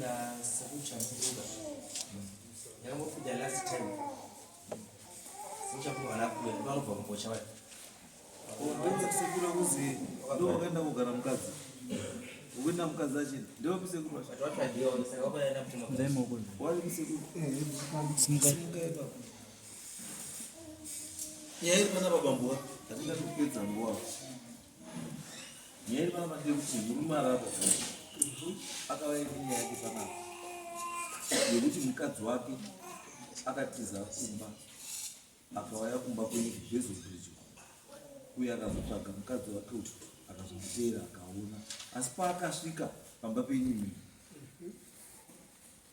Ndinotenda Sekuru Chamuruka. Ndakangopinda last time. Sekuru Chamuruka havana kuuya, vanobva kubocha vaya. Ndokuti sekuru akuzi ndo wakaenda kugara mukadzi. Ukuenda mukadzi achini. Ndewapi sekuru wacho? But wacho handioni, saka wakaenda kutuma. Wari kusekuru. Simuka. Simuka ipapo. Nyaya iri pana baba mbuwa. Hatingati kupedza nguva. Nyaya iri panapa ndeyekuti murume ari apa akauya nenyaya yake panapa yekuti mukadzi wake akatiza kumba akauya kumba kwenyu kuBasil Bridge uye akazotsvaga mukadzi wake uyu akazomuteera akaona asi paakasvika pamba penyu imi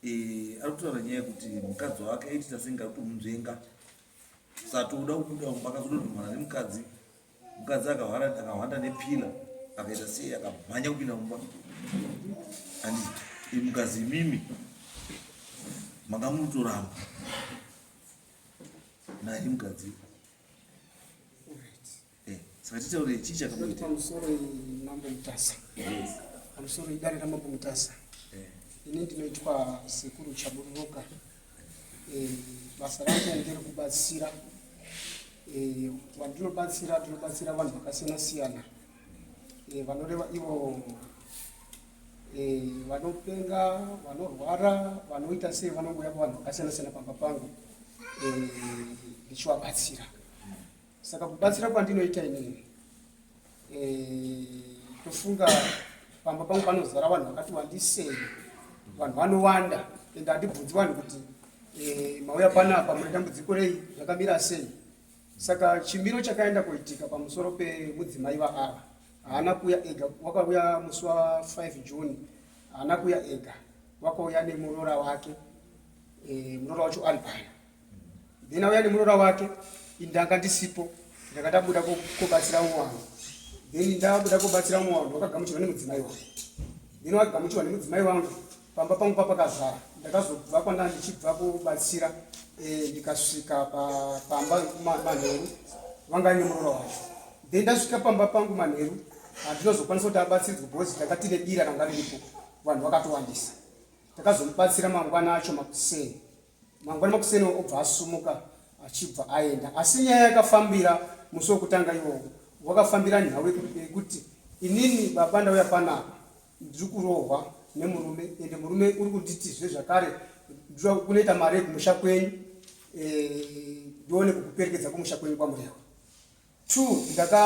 eh, ari kutaura nyaya yekuti mukadzi wake aitiita senge ari kutomunzvenga satoda kubuda mumba akazododhumana nemukadzi mukadzi akahwanda nepila akaita sei akamhanya kupinda mumba and mukazi imimi manga munotoramba naye mukadzi eh, saka titaure chii chakamboita pamusoro mambo mutasa pamusoro idare ramambo mutasa eh. ini ndinoitwa sekuru chabururuka eh, basa rangu nderekubatsira Eh, vandinobatsira ndinobatsira vanhu vakasiyana siyana eh, vanoreva ivo eh, vanopenga vanorwara vanoita sei vanongouya kuvanhu vakasiyana siyana pamba pangu ndichivabatsira saka kubatsira kwandinoita inini tofunga pamba pangu panozara vanhu vakati wandisei vanhu vanowanda ende handibvunzi vanhu kuti eh, mauya panapa mune dambudziko rei zvakamira sei saka chimiro chakaenda kuitika pamusoro pemudzimai vaava haana kuuya ega wakauya musi wa 5 June haana kuuya ega wakauya nemuroora wake eh, muroora wacho ari pano then auya nemuroora wake indanga ndisipo ndanga ndabuda kobatsira umwe wangu then ndabuda kobatsira umwe wangu wakagamuchirwa nemudzimai wangu then wakagamuchirwa nemudzimai wangu pamba pangu papakazara ndakazobva kwanda ndichibva kubatsira eh, ndikasvika pamba manheru vanga ine muroora wacho then ndasvika pamba pangu manheru handinozokwanisa kuti abatsirwe because tanga tine dira ranga riripo vanhu vakatowandisa takazomubatsira mangwana acho makuseni Mangwana makuseni obva asumuka achibva aenda. Asi nyaya yakafambira musi wekutanga iwowo wakafambira nhau yekuti inini baba ndauya panapa ndiri kurohwa nemurume ende murume uri kunditizve zvakare kunoita mari yekumusha kwenyu eh, ndione kukuperekedza kumusha kwenyu kwamurewa Two, ndaka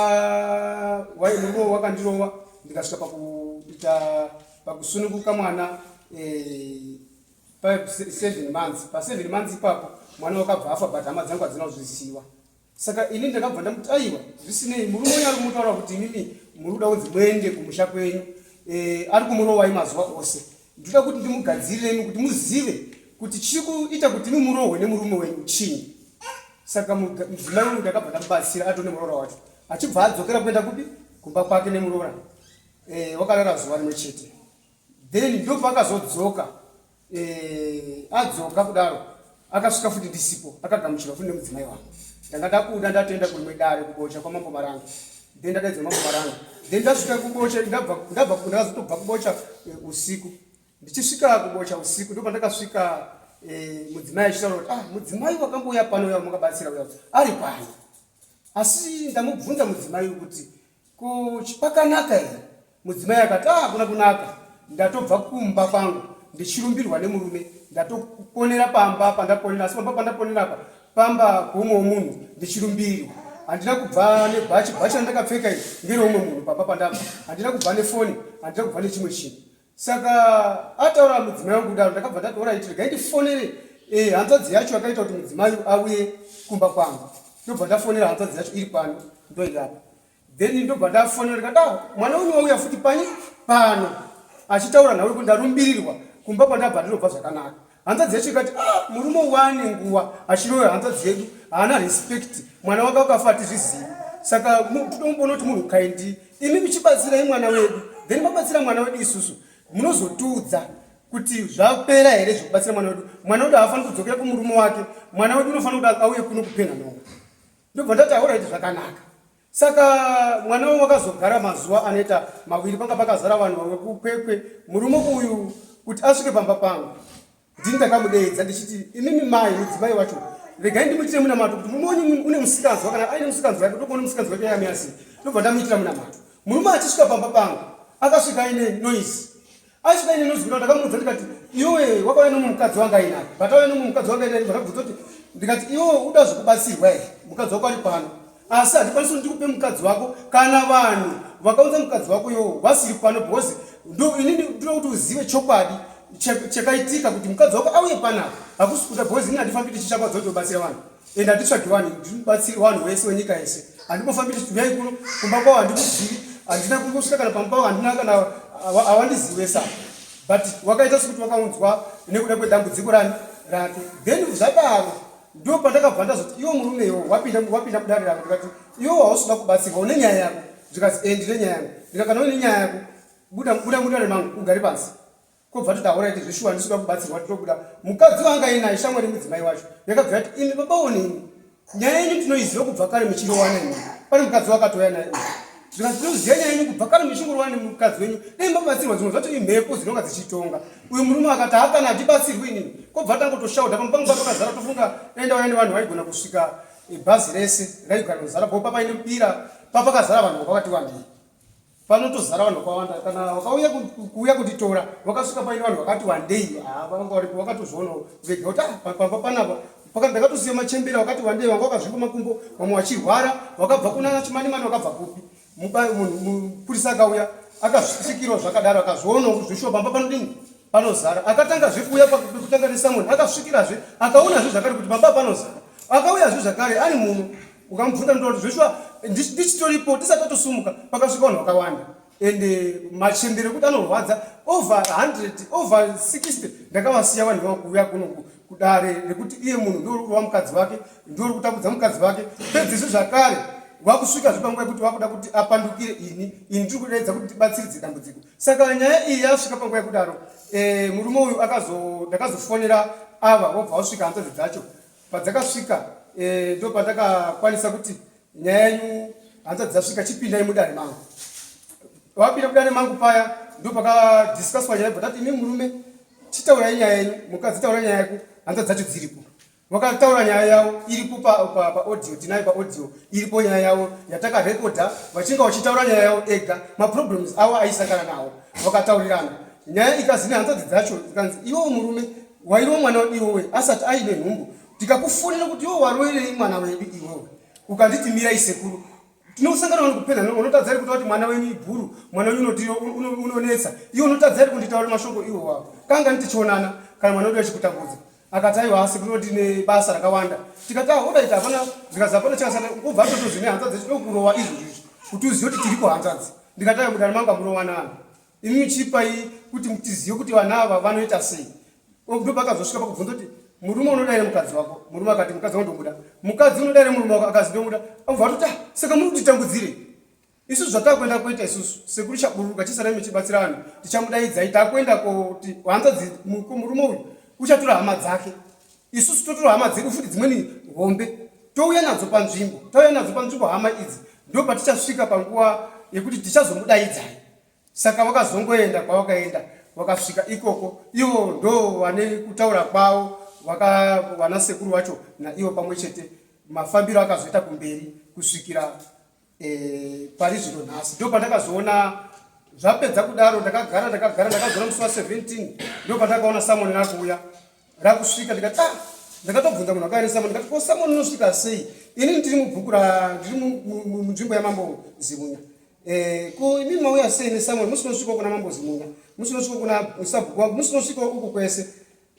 wai murume wakandirova ndikasvika pakuita pakusununguka mwana eh, pa 7 months pa 7 months ipapo mwana wakabva afa but hama dzangu hadzina kuzviziva saka ini ndakabva ndamuti aiwa zvisinei murume uyu ari kumutaura kuti imimi muri kuda kunzi muende kumusha kwenyu eh, ari kumurovai mazuva ose ndinoda kuti ndimugadzirire imi kuti muzive kuti chiri kuita kuti imi murohwe nemurume wenyu chinyi saka mudzimai uyu ndakabva ndamubatsira atone muroora wacho achibva adzokera kuenda kupi kumba kwake nemuroora eh, wakarara zuva rimwe chete then ndopakazodzoka eh, adzoka kudaro akasvika futi ndisipo akagamuchirwa futi nemudzimai wangu ndanga ndakuda ndatoenda kurimwe dare kubocha kwamambo maranga then ndadaidza mambo maranga then ndasvika kubocha ndabva ndabva ndakazotobva kubocha eh, usiku ndichisvika kubocha usiku ndopandakasvika eh, mudzimai achitaura kuti ah mudzimai wakambouya pano uya makabatsira uya ari pano asi ndamubvunza mudzimai uyu kuti ko pakanaka here mudzimai akati ah kuna kunaka ndatobva kumba kwangu ndichirumbirwa nemurume ndatoponera pamba pandaponera asi pamba pandaponera apa pamba poumwe womunhu ndichirumbirwa handina kubva nebhachi bhachi randakapfeka iri ngereumwe munhu pamba pandabva handina kubva nefoni handina kubva nechimwe chinhu saka ataura mudzimai wangu kudaro ndakabva ndati alright regai ndifonere eh, hanzvadzi yacho yakaita kuti mudzimai auye kumba kwangu ndobva ndafonera hanzvadzi yacho iri pano ndoiri apa then ndobva ndafonera ndikati ah, mwana wenyu wauya futi pani pano achitaura nhau yekuti ndarumbirirwa kumba kwandabva ndinobva zvakanaka hanzvadzi yacho ikati ah, murume wane nguva achiroya hanzvadzi yedu haana respect mwana wake wakafa atizvizivi saka totomboona kuti munhu kaindi imi muchibatsirai mwana wedu then mabatsira mwana wedu isusu munozotiudza kuti zvapera here zvekubatsira mwana wedu mwana wedu haafaniri kudzokera kumurume wake mwana wedu unofanira kuti auye kuno kupena nhongo ndobva ndati alright zvakanaka saka mwana uyu wakazogara mazuva anoita maviri panga pakazara vanhu vekukwekwe murume uyu Kuti asvike pamba pangu ndini ndakamudeedza ndichiti imimi mai mudzimai wacho regai ndimuitire munamato kuti murume wenyu une musikanzwa kana aine musikanzwa yake tokuona musikanzwa yake yamira sei. Ndobva ndamuitira munamato. Murume achisvika pamba pangu akasvika aine noise. Aisvika aine noise kuti ndakamuudza ndikati iwe wakauya nomumwe mukadzi wanga ainaye. But auya nomumwe mukadzi wanga ainaye ndakabvunza kuti ndikati iwe uda zvekubatsirwa here mukadzi wako ari pano asi handikwanisi kuti ndikupe mukadzi wako kana vanhu vakaunza mukadzi wako iwowo vasiri pano because ndo inini ndinoda kuti uzive chokwadi chakaitika kuti mukadzi wako auye panapa hakusi kuda because inini handifambi tichishambadza kuti ubatsira vanhu and handitsvagi vanhu ndinobatsiri vanhu wese wenyika yese handingofambi tichiti uyai kuno kumba kwavo handikuzivi handina kungosvika kana pamba pavo handina kana hawandizive sa but wakaita sekuti wakaunzwa nekuda kwedambudziko rani rake then zvadaro Ndipo pandakabva ndazoti iwe murume iwe wapinda wapinda kudare rako ndikati iwe hausida kubatsirwa une nyaya yako zvikanzi eh ndine nyaya yangu ndikati kana uine nyaya yako buda buda mudare mangu ugare pasi kobva toti auraiti zveshuwa ndisida kubatsirwa titobuda mukadzi wanga ainaye shamwari mudzimai wacho yakabva yati imi baba onini nyaya yenyu tinoiziva kubva kare muchirowana imi pane mukadzi wakatouya naye zvikanzi tinoziva nyaya yenyu kubva kare muchingorowana nemukadzi wenyu dai mabatsirwa dzimwe zvacho imhepo dzinonga dzichitonga uyu murume akati hakana hatibatsirwi inini kobva tangotoshauda pamwe pangu pakazara tofunga dai ndauya nevanhu vaigona kusvika eh, bhazi rese raigara kuzara po papaine bira papakazara vanhu vakati wandei panotozara vanhu vakawanda kana vakauya kuuya kunditora vakasvika paine vanhu vakati wandei ah, vanga varipo vakatozvionawo vega kuti ah, pamba panapa paka ndakatosiya machembera vakati wandei vanga vakazvimba makumbo vamwe vachirwara vakabva kunana chimanimani vakabva kupi mupurisa akauya akasvikirwa zvakadaro akazvionawo kuti zveshuwa pamba panodini panozara akatangazve kuuya pekutanga nesamoni akasvikirazve akaonazve zvakare kuti pamba panozara akauyazve zvakare ari muno ukamubvunza ndoda kuti zveshuwa ndichitoripo tisati tatosumuka pakasvika vanhu vakawanda and eh, machembere ekuti anorwadza over 100 over 60 ndakavasiya vanhu vakuuya kuno kudare rekuti iye munhu ndorova mukadzi wake ndori kutambudza mukadzi wake pedzezvo zvakare vakusvika zvepanguva yekuti vakuda kuti apandukire ini ini tiri kudaidza kuti tibatsiridze dambudziko saka nyaya iyi yasvika panguva yekudaro eh, murume uyu ndakazofonera ava vobva vasvika hanzvadzi dzacho Padzakasvika eh, ndo pandakakwanisa kuti nyaya yenyu hanzvadzi dzasvika chipindai mudare mangu. Vapinda mudare mangu paya ndo pakadiscusswa nyaya bva tati imi murume chitaurai nyaya yenyu mukadzi taura nyaya yako hanzvadzi dzacho dziripo. Vakataura nyaya yavo iripo paaudio pa, tinayo paaudio iripo nyaya yavo yatakarekodha vachinge vachitaura nyaya yavo ega maproblems avo aisangana nawo vakataurirana nyaya ikazi nehanzvadzi dzacho ikanzi iwewo murume Wairova mwana wedu iwewe asati aine nhumbu tikakufonera kuti iwe waroerei mwana wedu iwewe ukanditi mirai sekuru tinosangana vanhu kupedza unotadza ri kuti mwana wenyu ibhuru mwana wenyu unonetsa iwe unotadza ri kunditaura mashoko iwe wavo kanga tichionana kana mwana wedu achikutambudza akati aiwa asi kunoti nebasa rakawanda tikati ah odaita hapana zvikanzi hapana chakasata ubva atotozvine hanzvadzi chinokurova izvozvo izvi kuti uzive kuti tiriko hanzvadzi ndikati aiwa mudare mangu amurowanana Imi chipai kuti tizive kuti vana ava vanoita sei. Ndopakazosvika pakubvunza kuti murume unoda here mukadzi wako? Murume akati mukadzi wangu ndomuda. Mukadzi unoda here murume wako? Akazi ndomuda. Obva atoti ah, saka muri kutitambudzire. Isusu zvatakuenda kuita isusu sekuru chaburuka chisarai muchibatsira vanhu tichamudaidzai takuenda kuti hanzvadzi murume uyu uchatora hama dzake isusu totora hama dzedu futi dzimweni hombe touya nadzo panzvimbo tauya nadzo panzvimbo hama idzi ndopatichasvika panguva yekuti tichazomudaidzai Saka vakazongoenda kwavakaenda vakasvika ikoko ivo ndo vane kutaura kwavo vana sekuru vacho naivo pamwe chete mafambiro akazoita kumberi kusvikira e, pari zvino nhasi ndo pandakazoona zvapedza kudaro ndakagara ndakagara ndakazoona musi wa 17 ndo pandakaona samoni rakuuya rakusvika ndikati ah ndakatobvunza munhu akaenda samoni ndikati ko samoni unosvika sei ini ndiri mubhuku ra ndiri munzvimbo yamambo zimunya Eh, ko imi mauya sei nesamoni musinosvika kuna mambo zimunya musinosvika kuna sabhuku wangu musinosvika uku kwese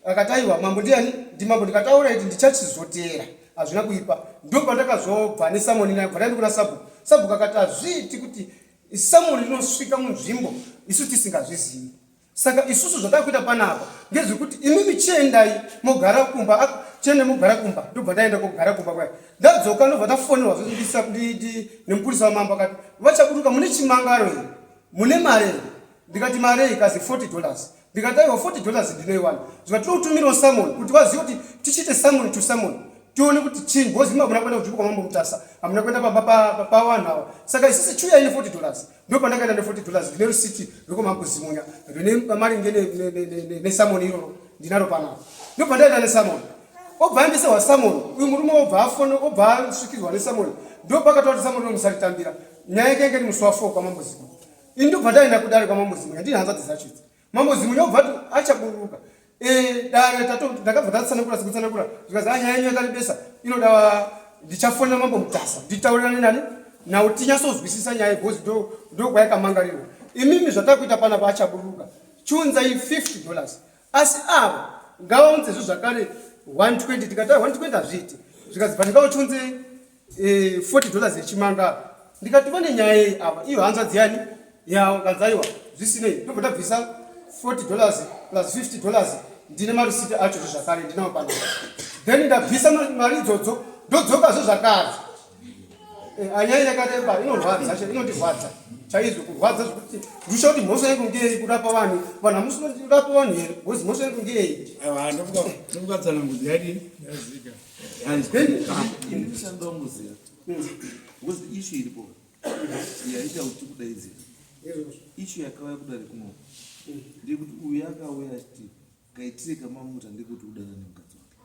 akati aiwa mambo ndiani ndimambo ndikataura iti ndichachizoteera hazvina kuipa ndopandakazobva nesamoni nayo bva ndaenda kuna sabhuku sabhuku akati hazviiti kuti samoni rinosvika munzvimbo isu tisingazvizivi Saka isusu zvatakuita panapa ngezvekuti imimi chiendai mogara kumba chiende mogara kumba ndobva ndaenda kogara kumba kwaya ndadzoka ndobva ndafonerwa nemupurisa wamambo akati vachaburuka mune chimangaro here mune mari here ndikati mari ikazi 40 dollars ndikati aiwa 40 dollars ndinoiwana zvikati tokutumirawo summon kuti vazive kuti tichiite summon to summon. Tione kuti chii because imi hamuna kuenda kunzvimbo kwamambo Mutasa, hamuna kuenda pamba pavanhu ava. Saka isisi chiuyai ne 40 dollars. Ndo pandakaenda ne 40 dollars ndine risiti rekwamambo Zimunya rine maringe nesamoni iroro ndinaro panapa. Ndo pandaenda nesamoni. Obva aendeserwa samoni, uyu murume obva afona, obva asvikirwa nesamoni. Ndo pakataura kuti samoni musaritambira. Nyaya yake yanga iri musi wa 4 kwamambo Zimunya. Ini ndobva ndaenda kudare kwamambo Zimunya, ndine hanzvadzi dzacho idzi. Mambo Zimunya obva ati achaburuka. Eh, dare tato ndakabva ndatsanangura sekutsanangura zvikanzi ah, nyaya yenyu yakaribesa inoda ndichafonera mambo Mutasa nditaurirane nani nawo tinyatsozwisisa nyaya because ndo ndo kwayakamangarirwa. Imimi zvatakuita panapa achaburuka chiunzai 50 dollars asi ava ngavaunzezve zvakare 120 tikati 120 hazviiti zvikanzi but ngavachiunze 40 eh, dollars yechimanga ndikati vane nyaya yei ava iyo hanzvadzi yani yavo kanzi aiwa zvisinei ndobva ndabvisa 40 dollars plus 50 dollars ndine marisiti acho zvakare ndinawo pano then ndabvisa mari idzodzo ndodzokazve zvakare eh, anyaya yakareba inorwadza inondirwadza chaizvo kurwadza zvekuti ndusha kuti mhosva yangu ngeyei kurapa vanhu vanhu hamusi kurapa vanhu here bcause mhosva yangu ngeyei ndokuvatsanangudza yadii yazika Ndishanda wanguziva because issue iripo yaita kuti tikudaidzira issue yakauya kudare kuno ndeyekuti uyu akauya achiti kaitire kamamuta ndekuti udana nemukadzi wake.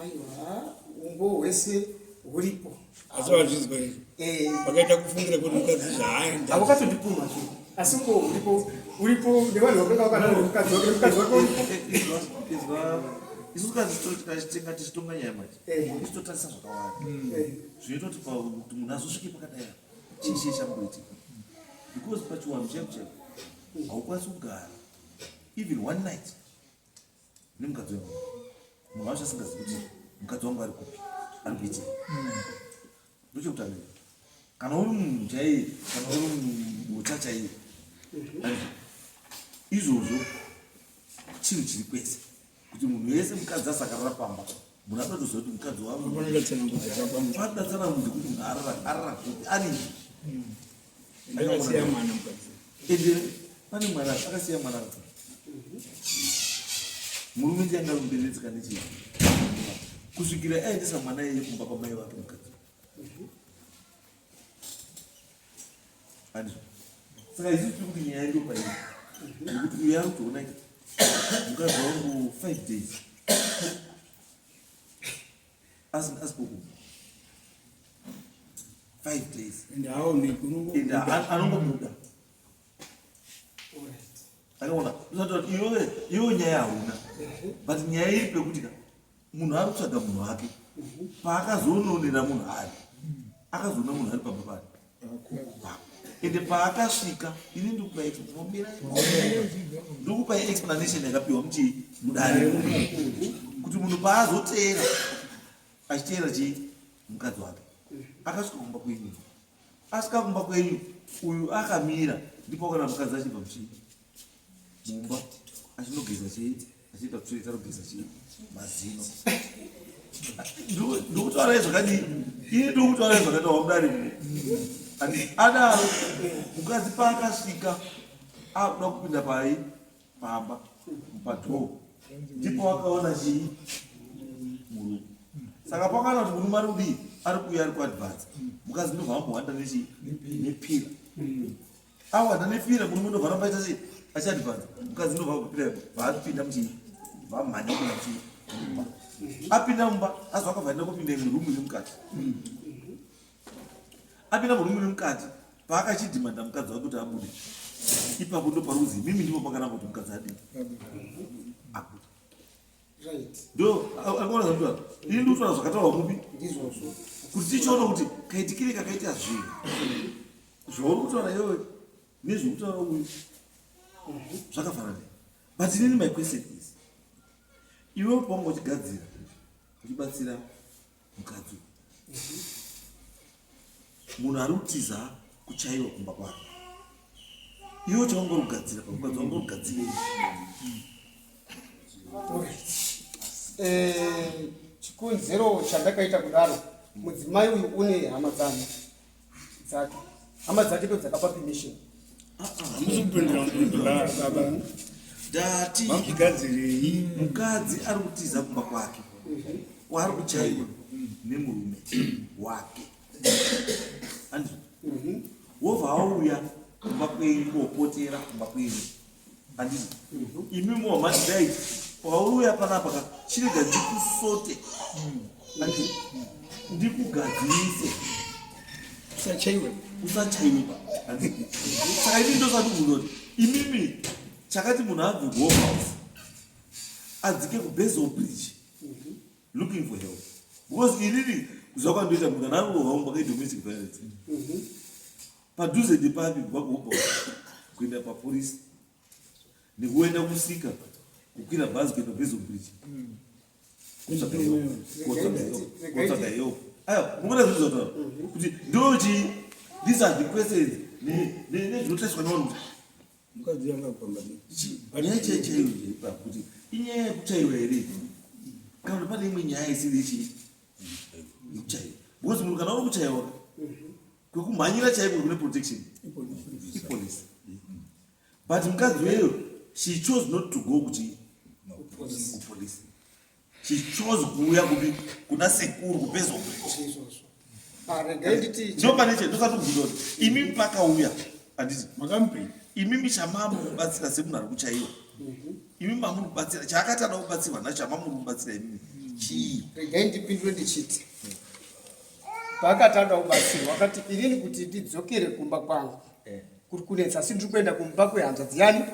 Aiwa, umbo hwese huripo. Asi wazvinzwa izvi? Eh. Pakaita kufungira kuti mukadzi zvaaenda. Havakatondipumha zve. Asi umbo huripo, uripo nevanhu vakanga vakanana nemukadzi wake, nemukadzi wake uripo. Izwa, izwa, isusu kana tichitenga tichitonga nyaya manje, Eh. isu totarisa zvakawanda. Eh. Zvinoita kuti kuti munhu azosvike pakadai apa, chii chii chamboitika. Because pachiwanhu chaipo chaipo, haukwanisi kugara even one night nemukadzi wemunhu. Munhu wacho asingazivi kuti mukadzi wangu ari kupi, ari kuitei. Ndochekutanga. Kana uri munhu chaiye, kana uri bota chaiye, izvozvo chinhu chiri kwese kuti munhu wese mukadzi asakarara pamba munhu anotoziva kuti mukadzi wangu Panoda tsanangudzo dzakakwana. panoda tsanangudzo kuti munhu arara kupi arii. Akasiya mwana mukadzi. Ende pane mwana akasiya mwana akadzi. Murume ndiye anga amuberetseka nechii kusvikira aendesa mwana iye kumba kwamai vake mukadzi. Andizvo. Saka isu tiri kuti nyaya ndo pairi. Nekuti uyu ari kutoona mukadzi wangu 5 days. Asipo kumba. 5 days. Ende haoneki Ende anongobuda. Akaona usati iwe iwe nyaya hauna. But nyaya iri pekuti ka munhu ari kutsvaga munhu wake. Paakazoononera munhu ari. Akazoona munhu ari pamba pake. Ende paakasvika ini ndikupa explanation yakapiwa muchii mudare kuti munhu paazoteera achiteera chii mukadzi wake akasvika kumba kwenyu asvika kumba kwenyu uyu akamira ndipo kana mukadzi achibva muchii mumba achinogeza chii achiita tsveta rogeza chii mazino. Ndikutaurai zvakadii? Ini ndikutaurai zvakataurwa mudare muno. Adaro mukadzi paakasvika akuda kupinda pai pamba padhoo ndipo akaona chii murume. Saka pakaona kuti murume ari kudii ari kuuya ari kuadvance mukadzi ndobva ambohwanda nechii nepira awanda nepira murume ndobva ramba aita sei achiadvance mukadzi ndobva apira vaapinda muchii vamhanya kupinda muchii mumba apinda mumba azo akabva aenda kupinda imwe rumu iri mukati apinda murumu iri mukati paakachidhimanda mukadzi wake kuti abude ipapo ndo pari kuzi imimi ndipo pakaramba kuti mukadzi adii abude. Ndo akaona zvanditaura ini ndikutaura zvakataurwa mupi Ndizvozvo. Kuti tichiona kuti kaitikire kakaita zvinhu zvauri kutaura iwewe nezvekutaura uyu zvakafanana. But inini my question is, iwewe pawanga uchigadzira uchibatsira mukadzi uyu, munhu ari kutiza kuchaiwa kumba kwake, iwe chawanga uri kugadzira pamukadzi wanga uri kugadzirei? Eh, chikonzero chandakaita kudaro, mudzimai uyu une hama dzake, hama dzake ndo dzakapa permission. Hamusi kupindura mubvunzo baba. Ndati Mamuchigadzirei? mukadzi ari kutiza kumba kwake kwaari kuchaiwa. Nemurume wake, andizvo? Wobva auya kumba kwenyu kopotera kumba kwenyu, handiti? Imi mowamati dai pauya panapa ka, chirega ndikusote, handiti? Ndikugadzirise. Usachaiwe. Usachaiwe, handiti? Saka ini ndosati kubvunza kuti imimi chakati munhu abve kuHope House adzike kuBasil Bridge looking for help, because inini kuziva kwandoita, munhu kana arohwa mumba kadomestic violence, padhuze ndepapi kubva kuHope House kuenda papolisi nekuenda kusika kukwira bhazi kuenda Basil Bridge kutsvaga help, kutsvaga help, kutsvaga help? Aiwa, munoona zvinhu zvataura kuti ndochi these are the questions nezvinotariswa nevanhu kuti Mukadzi yanga kufamba. Nyaya chaiyo chaiyo ipapo kuti inyaya yekuchaiwa here kana kuti pane imwe nyaya isiri yechii yekuchaiwa? Because munhu kana uri kuchaiwa, kwekumhanyira chaiko kune protection ipolice, but mukadzi weyo, she chose not to go kuti kupolice. She chose kuuya kupi? Kuna sekuru kuBasil Bridge. Izvozvo. Ah, regai nditi Ndo pane che ndosati kubvunza kuti imi pakauya, handiti? Makamupei? Imimi chamamukubatsira semunhu ari kuchaiwa, imi mamuri kubatsira chaakati ada kubatsirwa nacho, chamamuri kubatsira imimi chii? Regai ndipindure ndichiti paakati ada kubatsirwa, akati inini kuti ndidzokere kumba kwangu kuri kunetsa, asi ndiri kuenda kumba kwehanzvadzi yani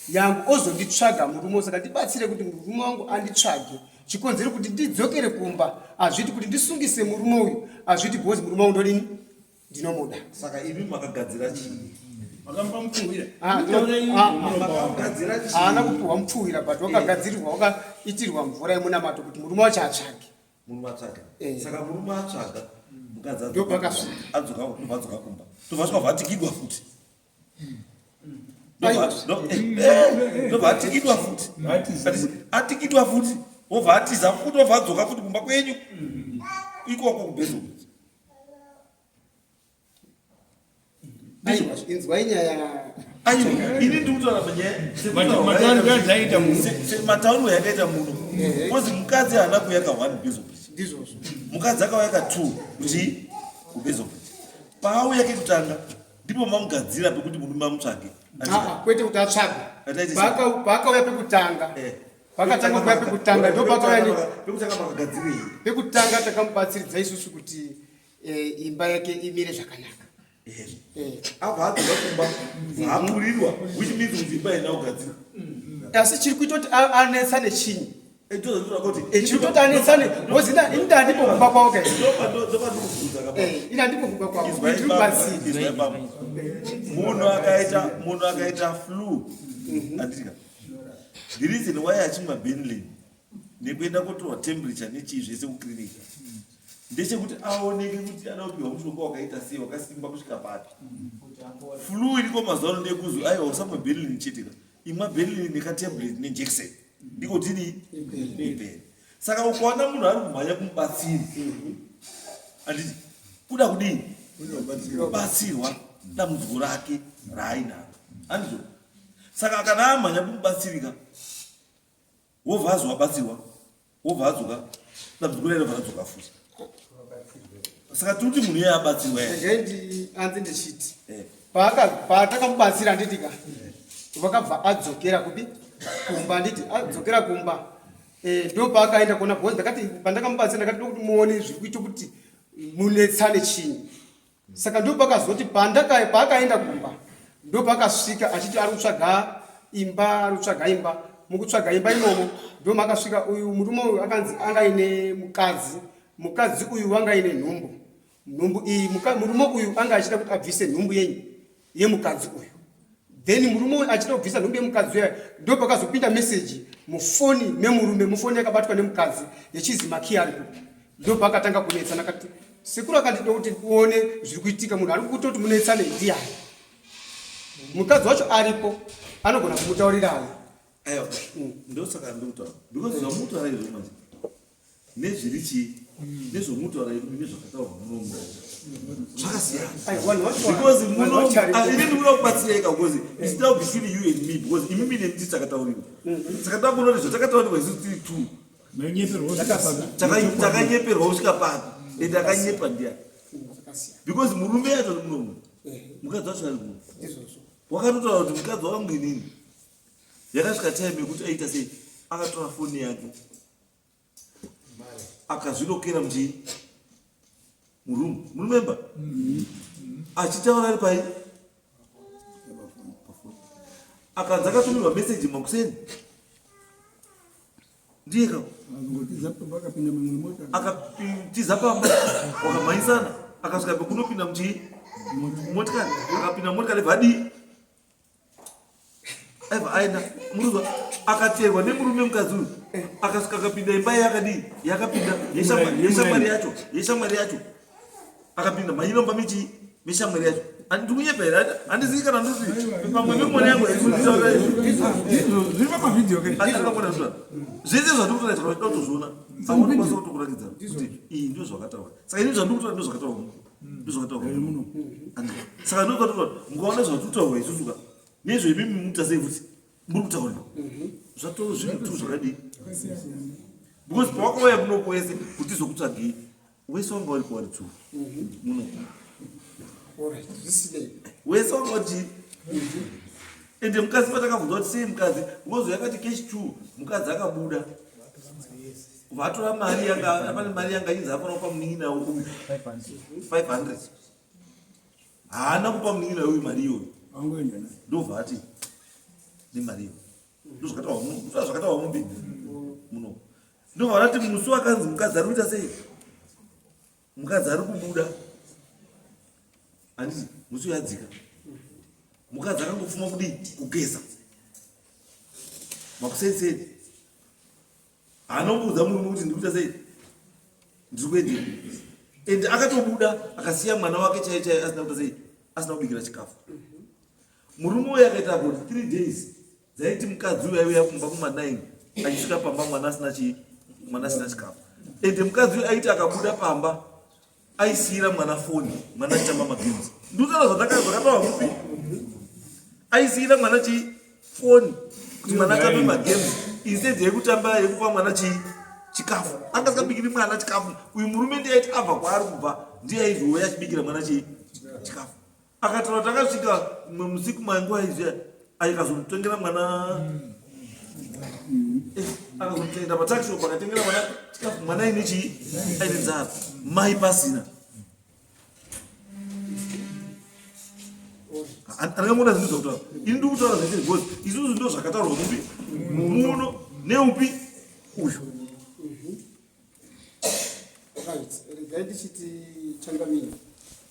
yangu ozonditsvaga murume. Saka ndibatsire kuti murume wangu anditsvage. Chikonzero kuti ndidzokere kumba hazviti kuti ndisungise murume uyu, hazviti, because murume wangu ndodini? Ndinomuda. Saka imi makagadzira chii? Makamupa mupfuhwira? Ah, ah, ah. Makagadzira chii? Haana kupiwa mupfuhwira, but wakagadzirirwa, wakaitirwa mvura yemunamato kuti murume wacho atsvage. Murume atsvaga. Eh. Saka murume atsvaga mukadzi, Ndo pakasvika. adzoka, ndobva adzoka kumba, ndobva asvika, bva atikidwa futi. Aiwa. Ndobva atikidwa futi. Atiza. Atikidwa futi, wobva atiza futi, wobva adzoka futi kumba kwenyu ikoko kuBasil. Aiwa, inzwai nyaya. Aiwa, ini ndiri kutaura panyaya Matauriro adzaita muno. Matauriro yakaita muno, because mukadzi haana kuuya ka one Basil Bridge. Ndizvozvo. Mukadzi akauya ka two kuti kuBasil Bridge. Paauya kekutanga ndipo mamugadzira pekuti murume amutsvage. Ah, ah, kwete kuti atsvagwe. Ataite sei? Paakauya pekutanga, pakatanga kuuya pekutanga, ndo pakauya Pekutanga makagadzirei? Pekutanga takamubatsiridza isusu kuti imba yake imire zvakanaka. Abva adzoka kumba, zaakurirwa, which means kuti imba haina kugadzirwa. Asi chiri kuita kuti anetsane chinyi? Ndozvandinoda kuti Chiri kutoti anetsane because ini ndandipo kumba kwavo kai. Ndopandikubvunza kapa. Ini handipo kumba kwavo. Izwai Ndiri baba, kubatsira. izwai baba. Munhu akaita flu, handitika? The reason why achimwa Benylin nekuenda kotorwa temperature nechii zvese kuklinika ndechekuti aoneke kuti ada kupiwa mushonga wakaita sei, wakasimba kusvika papi. Flu iriko mazuva ano ndekuzi aiwa, usamwe Benylin chete ka, imwa Benylin nekatablet nejekiseni, ndiko tiri ipere. Saka ukaona munhu ari kumhanya kumubatsiri, handiti kuda kudii? Kubatsirwa dambudziko rake raainaro, handizvo? Saka kana amhanya kumubatsirika, wobva azi wabatsirwa, wobva adzoka, dambudziko rainobva radzoka futi. Saka tiri kuti munhu iye abatsirwa here? Regai ndianze ndichiti Eh. Patakamubatsira, handitika, vakabva adzokera kupi? Kumba, handiti? Adzokera kumba, ndo paakaenda kuona, because ndakati pandakamubatsira ndakati ndokuti muone zviri kuita kuti munetsane chinyi. Saka ndo pakazoti paakaenda kumba, ndo pakasvika achiti ari kutsvaga imba, ari kutsvaga imba. Mukutsvaga imba imomo ndo makasvika uyu murume uyu, akanzi anga aine mukadzi. Mukadzi uyu wanga aine nhumbu. Nhumbu iyi, murume uyu anga achida kuti abvise nhumbu yenyu yemukadzi uyu. Then murume uyu achida kubvisa nhumbu yemukadzi uya, ndo pakazopinda meseji mufoni memurume, mufoni yakabatwa nemukadzi, yechizi makiyi ari kupi. Ndo paakatanga kunetsana, akati sekuru akandida kuti uone zviri kuitika, munhu ari kutoti munetsane ndiani? Mukadzi wacho aripo, anogona kumutaurirawo. Aiwa, ndosaka ndikutaura, because zvamutaura izvo manje nezviri chii, nezvomutaura izvo nezvakataurwa munomu zvakasiyana. Aiwa, vanhu vacho Because vanhu muno vacho aripo. Ini ndikuda kubatsireka because it's now between you and me, because imi mine nditi takataurirwa. Saka takuona kuti zvatakataurirwa isusu tiri two. Takanyeperwa kusvika papi? Ende akanyepa ndiani? Because murume yacho munomu, mukadzi wacho ari muno. Wakatotaura kuti mukadzi wangu inini yakasvika time yekuti aita sei, akatora foni yake akazvirokera muchii muroom, muremember achitaura ari pai akanzi akatumirwa meseji makuseni ndiye ka akatiza pamba wakamhanyisana akasvika pekunopinda muchii motikari akapinda motikari vadii aibva aenda muruzwa akateerwa nemurume mukadzi uyu akasvika akapinda imba yakadii yakapinda yeshamwari yacho yeshamwari yacho akapinda mhanyira mumba mechi meshamwari yacho. Ndikunyepa here? Handizivi kana ndoti pamwe memoni yangu. Zviri pamavhidhiyo. Zvese zvandikutora chaka kutozviona, aunokwanisa kutokurakidza kuti iyi ndio zvakataura. Saka ini zvandikutora ndio zvakataurwa, ndio zvakataurwa muno. Saka ndio zvakataurwa, mukaona zvatutaurwa isusu ka nezveimimi mukuita sei futi muri kutaura zvatoo zvinhu tu zvakadii, because pawakauya kunoku wese kuti zokutsvagei wese wanga uri kuwari tu muno wese wanga uri. Ende mukadzi patakabvunza kuti sei mukadzi, because yakati cash two mukadzi akabuda vatora mari yanga pane mari yanga inzi afanira kupa munin'ina uyu 500, haana kupa munin'ina uyu mari iyoyo, ndobva ati nemari iyo ndozvakataurwa mumbi muno. Ndobva vati musi wakanzi mukadzi ari kuita sei, mukadzi ari kubuda, handiti musi uyadzika mukadzi akangopfuma kudii kugeza makuseni haana murume kuti ndikuita sei, ndiri kuendera. Ende akatobuda akasiya mwana wake chaiye chaiye asina kuita sei, asina kubikira chikafu. Murume uyu akaita about 3 days dzaiti mukadzi uyu aiuya kumba kuma9 achisvika pamba mwana asina chii, mwana asina chikafu. Ende mukadzi uyu aiti akabuda pamba aisiyira mwana foni, mwana achitamba magames. Ndikutaura zvakataurwa mupi, aisiyira mwana chii, foni kuti mwana atambe magames instead yekutamba yekupa mwana chii, chikafu. Anga asingabikiri mwana chikafu uyu murume. Ndiye aiti abva kwaari kubva ndiye aizouya achibikira mwana chii, chikafu. Akataura takasvika mumwe musi kumanguva izviya aikazomutengera mwana akazomutenga patakishop, akatengera mwana chikafu, mwana aine chii, aine nzara, mai pasina. Andingamona zvinhu zvakutaura ini ndiri kutaura zvese because isusu ndo zvakataurwa mupi muno neupi uyu. Right, regai ndichiti changamire.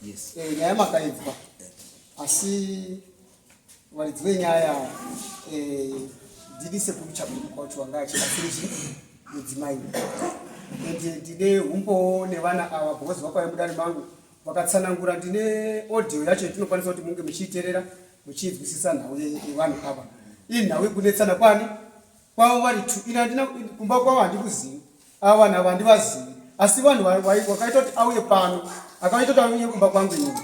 Yes. Nyaya makaibva, asi varidzi venyaya ndini sekuru Chaburi kwacho wanga achibatsirichi mudzimai, ende ndine umbowo nevana ava because vakauya mudare mangu vakatsanangura. Ndine audio yacho yatinokwanisa kuti munge muchiiteerera muchiinzwisisa nhau yevanhu ava. Ii nhau yekunetsana kwani kwavo vari two. Ini handina kumba kwavo, handikuzivi ava vanhu ava, handivazivi, asi vanhu vakaita kuti auye pano, akaita kuti auye kumba kwangu inini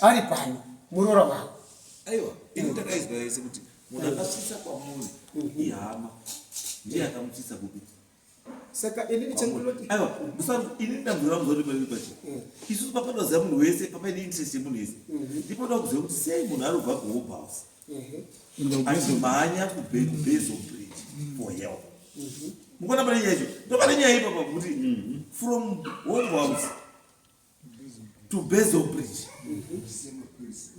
ari pano muroora wavo. Aiwa, ini takaizwa yese kuti munhu akasvitsa kwamuri ihama, ndiye akamutsitsa kupi. Saka ini ndichandinoti Aiwa, musati ini ndamvura muzoti mari pachi isusu papada kuziva munhu wese papaine interest yemunhu wese, ndipoda kuziva kuti sei munhu arobva kuHope House achimhanya kuBezo Bridge for help. Mukuona pane nyaya icho, ndopane nyaya ipapa kuti from Hope House to Bezo Bridge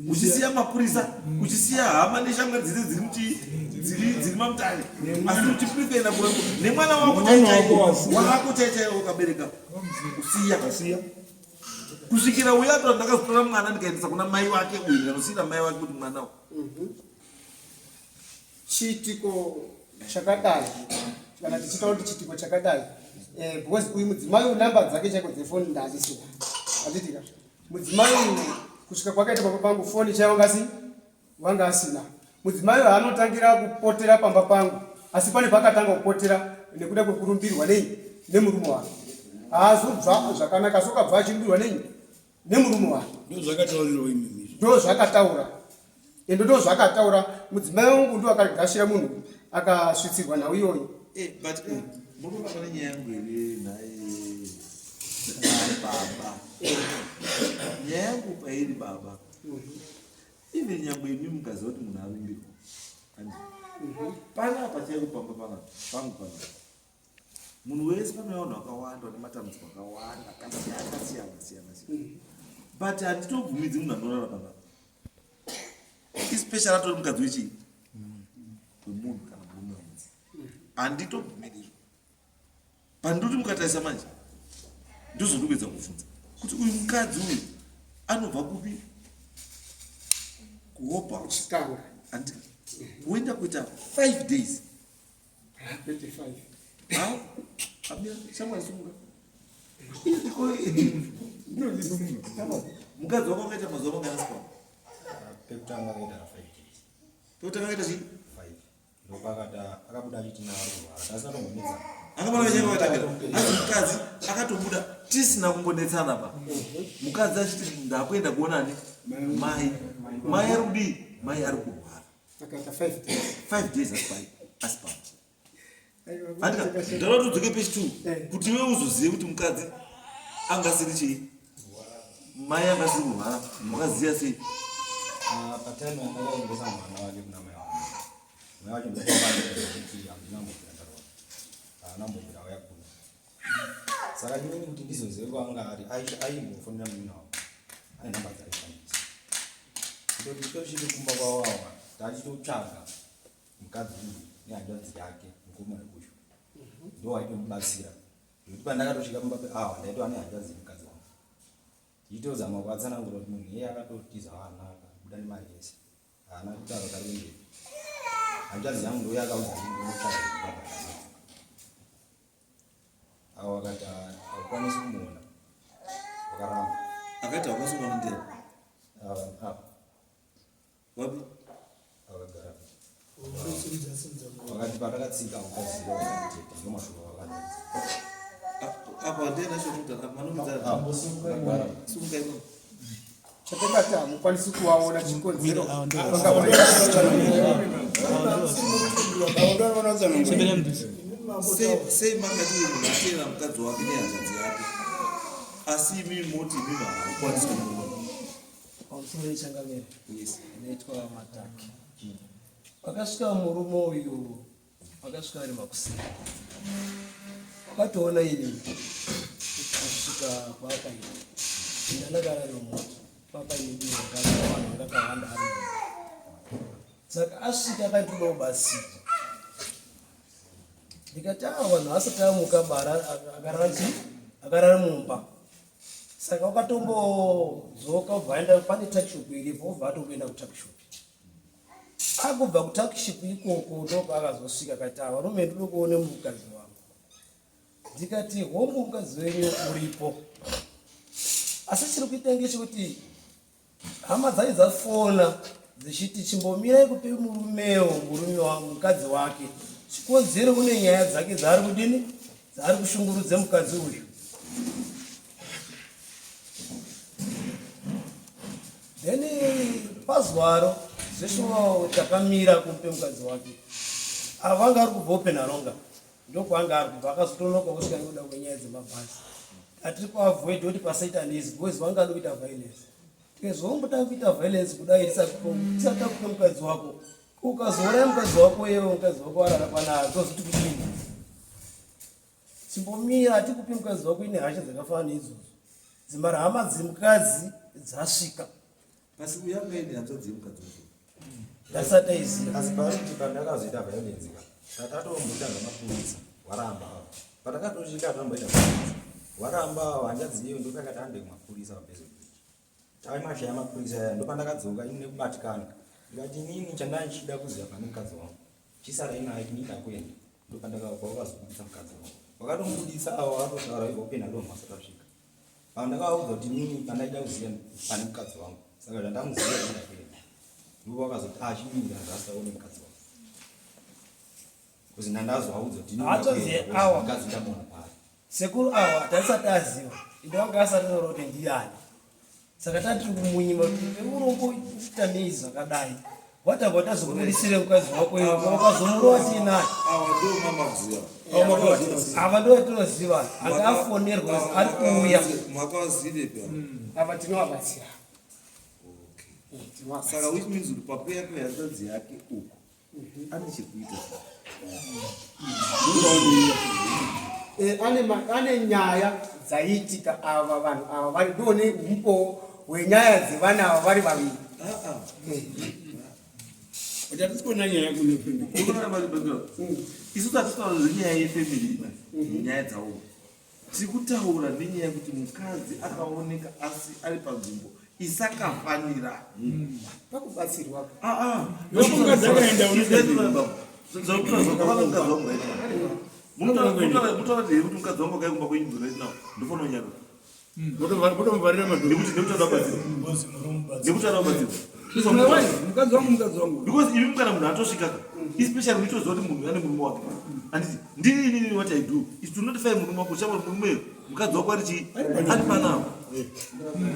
uchisiya mapurisa, uchisiya hama neshamwari dzese dziri muchi dziri mamutare, asi uchiprefera nemwana wako chaichaiwo, wako chaichaiwo wakabereka, kusiya kusvikira uya atora. Ndakazotora mwana ndikaendesa kuna mai wake uyu, ndikanosiyira mai wake kuti mwana Chiitiko chakadai, kana tichitaura kuti chiitiko chakadai, because uyu mudzimai uyu namba dzake chaiko dzefoni ndandisina, handitika? Mudzimai uyu kusvika kwakaita pamba pangu foni chaiwo ngasi wanga asina. Mudzimai uyu anotangira kupotera pamba pangu, asi pane paakatanga kupotera nekuda kwekurumbirwa nei nemurume wake, haazobva zvakanaka, asi ukabva achirumbirwa nei nemurume wake. Ndozvakataurirwa imimi. Ndo zvakataura, ende ndo zvakataura mudzimai wangu, ndo akagashira munhu akasvitsirwa nhau iyoyo. But Murume pane nyaya yangu here nhai baba? Nyaya yangu pairi baba. Even nyangwe imi mukaziva kuti munhu avimbirwa. Handi. Panapa chaiko pamba panapa, pangu panapa. Munhu wese panouya vanhu vakawanda vane matambudziko akawanda akasiyana siyana siyana siyana. But handitobvumidzi munhu anorara panapa. Especially atori mukadzi wechii? Wemunhu kana murume wemunhu. Handitobvumiri izvo. Pandoti mukatarisa manje ndozondikuedza kubvunza kuti uyu mukadzi uyu anobva kupi kuhopa Chitanga. Andi kuenda kuita 5 days 35. Ha? Amira, shamwari sumuka. Mukadzi wako akaita mazuva mangani asipo? Pekutanga akaita 5 days. Pekutanga akaita chii? 5. Ndopakata akabuda achiti naarurwara. Tasina tombonetsana. Akabuda achiti akatangira. Asi mukadzi akatobuda tisina kumbonetsana pa. Mukadzi achiti ndakuenda kuonani mai. Mai ari kudii? Mai ari kurwara. Akaita 5 days. 5 days asipai asipa. Andika ndinoda kuti udzoke page 2 kuti iwe uzozive kuti mukadzi angasiri chii. Mai angasiri kurwara. Wakaziva sei? Patime yandakaendesa mwana wake kuna mai wangu. Mai wacho ndokwakati handina mbobvira ndarwara. Haana mbobvira auya kuno. Saka inini kuti ndizozive kwaanga ari aimbofonera munin'ina wangu. Ane namba dzaaishandisa. Kutoti tosvike kumba kwavo ava tachitotsvaga mukadzi uyu nehanzvadzi yake mukomana uyu. Ndo aitomubatsira. Zvekuti pandakatosvika pamba peawa ndaitova nehanzvadzi yemukadzi wangu. Ndichitozama kuvatsanangura kuti munhu iyeye akatotiza vana akabuda nemari yese. Haana kutaura kuti ari kuendepi. Hanzvadzi yangu ndo yakaudza kuti ndinotsvaga kubhadhara. Avo vakati haukwanisi kumuona. Vakaramba. Akati haukwanisi kumuona ndiani? Ava. Wapi? Vakagara. Vakati patakatsika ukaziva kuti ndo mashoko avakadaidza. Apa ndiye nacho kuti manomudza. Sumuka imomo. Chatakati hamukwanisi kuvaona chikonzero. Sei makati uyu munhu ateera mukadzi wake nehanzvadzi yake asi imimi moti imimi hamukwanisi kumuona? Pamusoro changamire. Yes. Inoitwa mataki. Pakasvika murume uyu vakasvika vari makuseni. Vakatoona ini kusvika kwaakaita. Ndandagara nomoto papaine diro vanhu vakawanda ari. Saka asvika akanditoda kubatsira. Ndikati ah vanhu vasati amuka bara akarara chii? Akarara mumba. Saka wakatombodzoka ubva aenda pane tuckshop iripo ubva atokuenda kutuckshop. Akubva kutuckshop ikoko ndopaakazosvika akati ah varume ndinoda kuona mukadzi wangu. Ndikati hongu mukadzi wenyu uripo. Asi chiri kuita ngechekuti hama dzai dzafona dzichiti chimbomirai kupe murumewo murume wa mukadzi wake chikonzero une nyaya dzake dzaari kudini dzaari kushungurudza mukadzi uyu. Then pazwaro zveshuwa takamira kumupe mukadzi wake. Ava anga ari kubva openaronga ndokwaanga ari kubva akazotonoka kusvika nekuda kwenyaya dzemabhazi. Atiri kuavoid kuti pasaita nezi because vanga ada kuita violence. Tikazombotanga kuita violence kudai tisati takupe mukadzi wako. Ukazouraya mukadzi wako yewe mukadzi wako arara panaa tozoti kudini? Chimbomira atikupi mukadzi wako ine hasha dzakafanana neidzodzo. Dzimara hama dzemukadzi dzasvika. Asi uyu anga aine hanzvadzi yemukadzi wacho. Ndasati aiziva. Asi pakuti pandakazoita violence ka tatatomboita zvemapurisa waramba ava. Patakatosvika tamboita violence waramba ava hanzvadzi iyo ndopakati hande kumapurisa paBasil Bridge. Taimashaya mapurisa aya ndopandakadzoka ini nekubatikana. Ndikati inini chandandichida kuziva pane mukadzi wangu. Chisarai naye ini ndakuenda. Ndopandakabva vakazobudisa mukadzi wangu. Vakatomubudisa ava vakatotaura ivo pena domha asati asvika. Pandakaudza kuti inini pandaida kuziva pane mukadzi wangu. Saka zvandamuziva ini ndakuenda. Ndipo vakazoti ah chimira zvasaone mukadzi wangu. Kuzi ndandazovaudza kuti inini Haatoziye ndakuenda, awa. mukadzi ndamuona paari. Sekuru awa taisati aziva ende vanga asati taura kuti ndiyani. Saka tatiri kumunyima kuti peurombo kuita nei zvakadai. Watabva tazokubudisire mukadzi wako iwe wakazomurova tiinaye. Awa ndo mamaziva. Ava ndo vatinoziva anga afonerwa ari kuuya. Makawazivepi ava? Ava tinovabatsira. Okay. Eh, tinovabatsira. Saka which means kuti pakuya kwehanzvadzi yake uku ane chekuita. Eh, ane nyaya dzaiitika ava vanhu ava vari ndone umbowo hwenyaya dzevana ava vari vaviri. Ah ah. But hatisi kuona nyaya kune family. Unoona mari baba. Isu tatitaura zvenyaya yefamily nyaya dzavo. Tiri kutaura nenyaya yekuti mukadzi akaoneka asi ari panzvimbo isakafanira. Pakubatsirwa. Ah ah. Nokuti mukadzi akaenda unoita sei? Mukadzi wangu right now. Munotaura here kuti mukadzi wangu akauya kumba kwenyu right now ndofanira kunyarara. Votomuvharira madhoo. Nekuti anoda kubatsirwa. Nekuti anoda kubatsirwa. Mukadzi wangu, mukadzi wangu. Because imi kana munhu atosvika ka, especially muchitoziva kuti munhu ane murume wake. Handiti ndini inini what I do is to notify murume wako chama murume mukadzi wako ari chii ari panapa.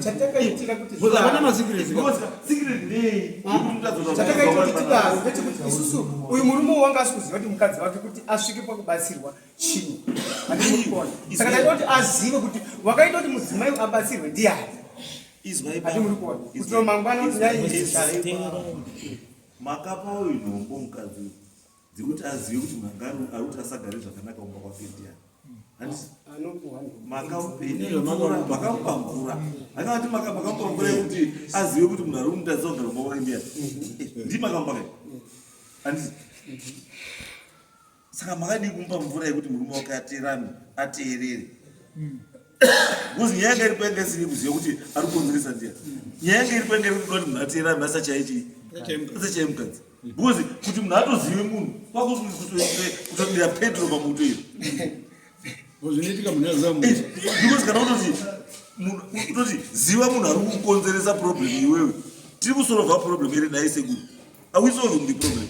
Chatakaitira kuti Because Hapana masecrets. Because secret ndei yekuti mukadzi wako chatakaita kuti tidaro ndechekuti isusu uyu murume wanga asi kuziva kuti mukadzi wake kuti asvike pakubatsirwa chinyi handimurikuona. Saka taida kuti azive kuti wakaita kuti mudzimai abatsirwe ndiani. Izwai Handimurikuona kuti mangwana kuti nyaya iyi Izwai makapa uyu nhombo mukadzi uyu dzekuti azive kuti munhu anga ari kuti asagare zvakanaka kumba kwake ndiani. Handiti anopuwa nhombo. Makamupa mvura akavati makamupa mvura yekuti azive kuti munhu ari kumutadzisa kugara kumba kwake ndiani. Ndii makamupa kai? Handiti saka makadii kumupa mvura yekuti murume wake aterame ateerere? Because nyaya yanga iripo yanga isiri kuziva kuti ari kukonzeresa ndiani. Nyaya yanga iripo yanga iri kuda kuti munhu aterame asachaichii asachaye mukadzi. Because kuti munhu atozive munhu kwakutodira petro pamoto iyo. Zvinoitika munhu aziva munhu. Because kana utoti munhu utoti ziva munhu ari kukonzeresa problem iwewe, tiri kusolva problem here naye sekuru? Are we solving the problem?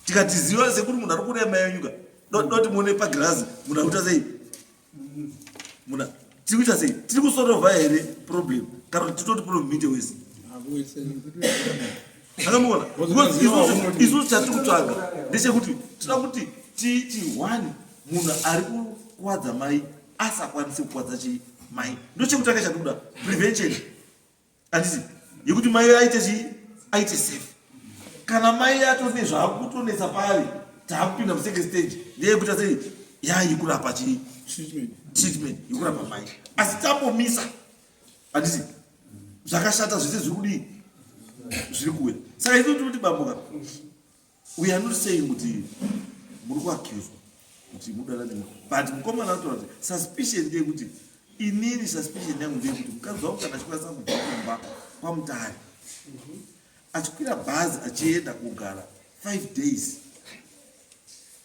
Tikati ziva sekuru munhu ari kuuraya mai yenyuka, doti muone pagirazi munhu ari kuita sei? Munhu tiri kuita sei? Tiri kusolva here problem kana kuti titoti problem ite wese? Akamuona? Because isusu chatiri kutsvaga ndechekuti tinoda kuti titi one munhu ari kukuwadza mai asakwanise kukuwadza chii mai, ndochekutanga chatikuda prevention. Handiti yekuti mai aite chii aite safe. Kana mai atone zvakutonetsa paari taakupinda musecond stage ndeyekuita sei yayekurapa chii treatment yekurapa mai, asi tambomisa handiti zvakashata zvese zviri kudii zviri kuuya. Saka ito tiri kuti bamboka, we are not saying kuti muri kuaccuswa kuti mudana nemwe, but mukomana anotaura kuti suspicion ndeyekuti inini suspicion yangu ndeyekuti mukadzi wangu kana achikwanisa kubva kumba kwaMutare achikwira bhazi achienda kugara 5 days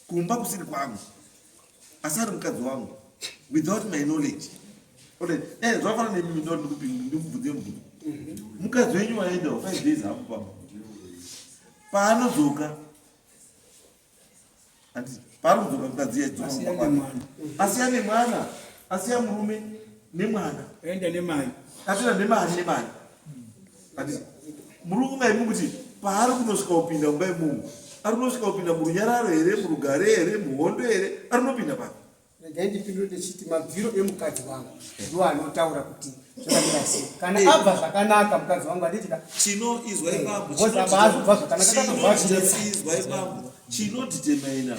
kumba kusiri kwangu asi ari mukadzi wangu without my knowledge. Zvafanana nemi ndikubvunze mubvunzo. Mukadzi wenyu waendawo 5 days hapo pamba, paanodzoka handiti paari kudzoka mukadzi yadzoka Asiya kumba kwake. nemwana. Asiya nemwana, asiya murume nemwana. Aenda nemai. Atoenda nemari nemari. Handiti muri kunga imi kuti paari kunosvika kupinda mumba imomo ari kunosvika kupinda murunyararo here, murugare here, muhondo here, ari kunopinda papi? Regai ndipindure ndichiti mabviro emukadzi wangu ndiwo anotaura kuti zvakamira sei. Kana abva zvakanaka mukadzi wangu handiti ka Chino izwai bambo, Because apa azobva zvakanaka, takabva zvinetsa. Izwai bambo, chinodhitemaina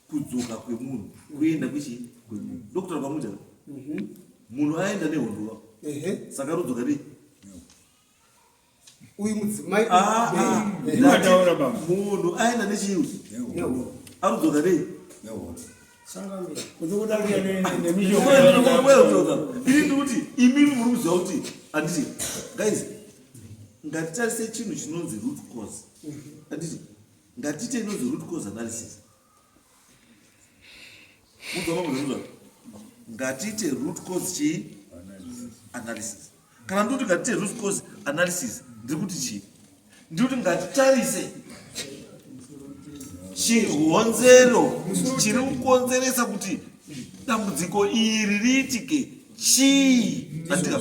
kudzoka kwemunhu kuenda kwechii kwemunhu ndokutaura kwamuita munhu aenda nehondo saka rudzoka nei? Uyu mudzimai Ah, ah. Ndimataura baba. Munhu aenda nechiwi nehondo. Arudzoka nei? Changamire. Kuzokudarika nemishonga. Ini ndikuti imimi muri kuziva kuti handiti guys, ngatitarise chinhu chinonzi root cause. Handiti ngatiite inonzi root cause analysis. Mudzwa, ngatiite root cause chii analysis. Kana ndikuti ngatiite root cause analysis, ndiri kuti chii? Ndiri kuti ngatitarise chihonzero chiri kukonzeresa kuti dambudziko iri riitike chii. Andika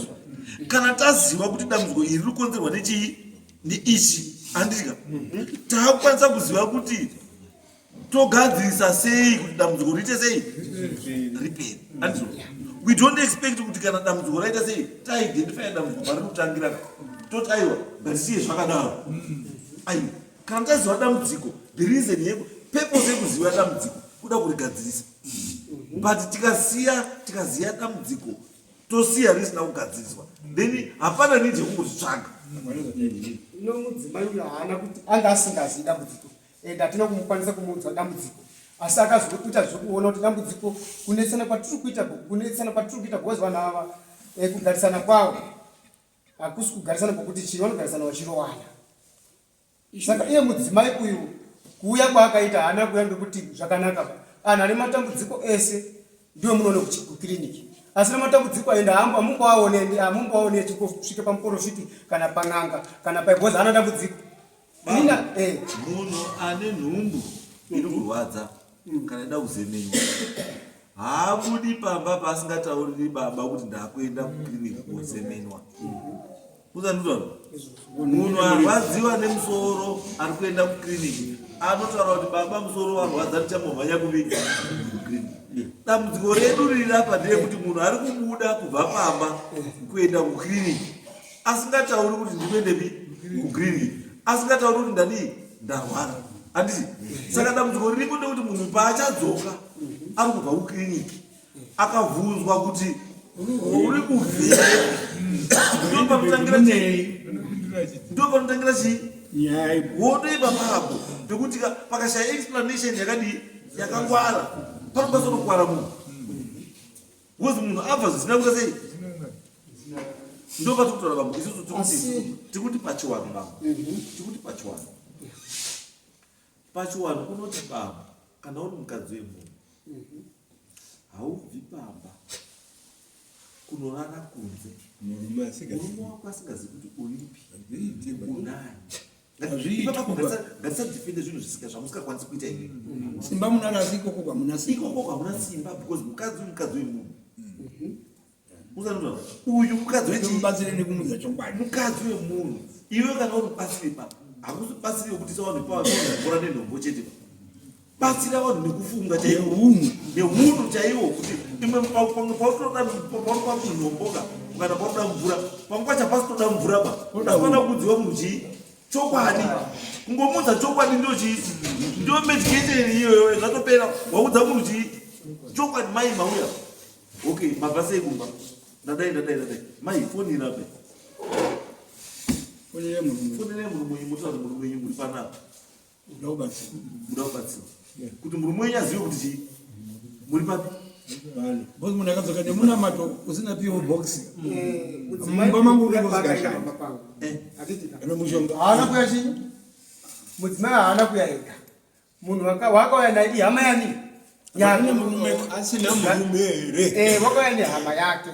kana taziva kuti dambudziko iri riri kukonzerwa nechii, neichi. Handika taakukwanisa kuziva kuti togadzirisa sei kuti dambudziko riite sei ripere. Handizvo? We don't expect kuti kana dambudziko raita sei, taidentifya dambudziko pariri kutangira, toti aiwa, ngatisiye zvakadaro. Aiwa, kana taziva dambudziko, the reason yeku purpose yekuziva dambudziko kuda kurigadzirisa. But tikasiya, tikaziva dambudziko tosiya risina kugadziriswa, then hapana need yekungozvitsvaga. No, mudzimai uyo haana kuti anga asingazivi dambudziko, and hatina kumukwanisa kumuudza dambudziko, asi akazoita zvekuona kuti dambudziko kunetsana kwatiri kuita, kunetsana kwatiri kuita, because vanhu ava kugarisana kwavo hakusi kugarisana kwokuti chii, vanogarisana vachirowana. Saka iye mudzimai uyu kuuya kwaakaita, haana kuuya ngekuti zvakanaka ba. Anhu ane matambudziko ese ndiwe munoone kukiriniki, asina matambudziko aenda hamumboaone, hamumboaone kusvika pamuporofiti kana pan'anga kana pa, because haana dambudziko. Nina Munhu ane nhumbu iri kurwadza kana ida kuzemenwa haabudi pamba paasingatauriri baba kuti ndakuenda kukiriniki kozemenwa. Uzandutaura, munhu arwadziwa nemusoro ari kuenda kukiriniki anotaura kuti, "Baba, musoro warwadza, ndichambomhanya kuvi kukiriniki." Dambudziko redu riri apa nderekuti munhu ari kubuda kubva pamba kuenda kukiriniki asingatauri kuti ndikuendepi kukiriniki, asingatauri kuti ndadii, ndarwara, handiti? Saka dambudziko riripo ndekuti munhu paachadzoka ari kubva kukiriniki, akabvunzwa kuti uri kubvei, ndopanotangira chii? Ndopanotangira chii? Nyaya. Wotoipa papo pekuti pakashaya explanation yakadii, yakangwara, panokwanisa kutokwara munhu, because munhu abva zvisina kuita sei. Ndopati kutaura bambo, isusu tikuti tikuti pachiwanhu, bambo, tikuti pachiwanhu. Pachiwanhu unoti, baba, kana uri mukadzi wemunhu haubvi pamba kunorara kunze murume asingazivi, murume wako asingazivi kuti uripi, Hazviiti. unani. Hazviiti. Ipapo ngatisadefende zvinhu zvisika zvamusikakwanisi kuita imi. Simba munaro, asi ikoko kwamuna simba. Ikoko hamuna simba, because mukadzi uyu mukadzi wemunhu. Usanzwa, uyu mukadzi wechii? Mubatsire nekumudza chokwadi. Mukadzi wemunhu. Iwe kana uri mubatsiri pa, hakusi batsiri wekuti savanhu pavakora nenhombo chete. Batsira vanhu nekufunga chaiwo, Neunhu. neunhu chaiwo, kuti imwe pamwe pautoda, paunopa munhu nhomboka kana paunoda mvura, pamwe pacho hapasi toda mvura ba, asifana kuudziwa munhu chii? Chokwadi. Kungomudza chokwadi ndo chii? Ndo medication iyoyo. Zvatopera, waudza munhu chii? Chokwadi. Mai, mauya, okay, mabva sei kumba? Ndadai, ndadai, ndadai. Mai, foni irape. Fonere murume. Fonere murume wenyu, mutaura murume wenyu muri panapa. Uda kubatsira. Muda kubatsirwa kuti murume wenyu azive kuti chii, muri papi. Vale. Because munhu akadzoka nemunamato usina P.O box, Mudzimai mumba mangu uyu unenge paakaenda usingashandi. pamba pangu, handiti ka? Kana mushonga. Haana kuya chii, mudzimai haana kuya ega. Munhu wakauya naye ihama yani yake. Asina murume here? Wakauya nehama yake.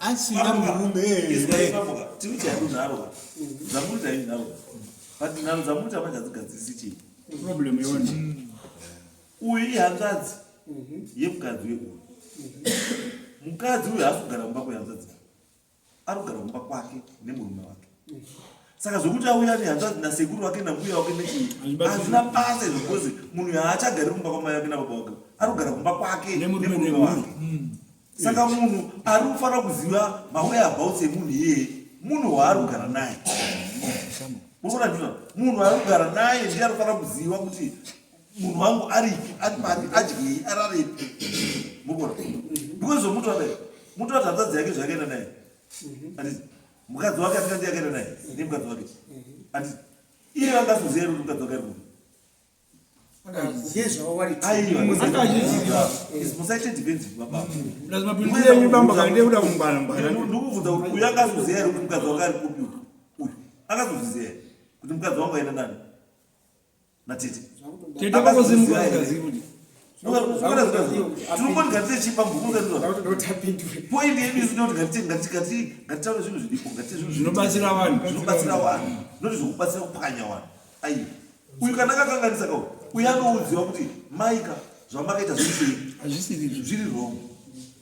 Asina murume here? Tiri chaidu nharo dzamuita ii, nharo, but nharo dzamuita manje hadzigadzirisi chii? Problem yona. Uyu ihanzvadzi yemukadzi weuyu. Mukadzi uyu haasi kugara kumba kwehanzvadzi, ari kugara kumba kwake nemurume wake. Saka zvokuti auya nehanzvadzi nasekuru wake nambuya wake nechii, Hazvibatsiri. hazvina basa izvo, because munhu haachagari kumba kwamai wake nababa wake, ari kugara kumba kwake nemurume nemurume nemhuri. wake. Saka munhu ari kufanira kuziva mawhereabouts emunhu iyeye munhu waari kugara naye. Urikuona ndizvo, munhu ari kugara naye ndiye anofanira kuziva kuti munhu wangu aripi, ari papi, adyei, ararepi. Murikuona, because zvomuti wadai muti wati hanzvadzi yake zvakaenda naye, handiti? Mukadzi wake asingandi yakaenda naye nemukadzi wake, handiti? Iye angazoziva here kuti mukadzi wake ari kupi? Ndezvavo vari. Aiwa, Akazviziva. musaite defensive, baba. Plus mapindiro enyu bamba kana ndekuda kungwara ngwara. Ndikubvunza kuti uyu akazoziva here kuti mukadzi wake ari kupi? Uyu, uyu akazozviziva here kuti mukadzi wangu aenda nani, natete? Tete vakosimuka vasingazivi kuti Tinongoti ngatite chipambukunzanizwa. Ndotapindure. Point yedu isu ndekuti ngatitaure zvinhu zviripo, ngatite zvinhu zvinobatsira vanhu. Zvinobatsira vanhu, noti zvokubatsira kupwanya vanhu. Aiwa, uyu kana akakanganisa kau, uyu anoudziwa kuti maika zvamakaita zviri sei? Hazvisiri izvo. Zviri wrong.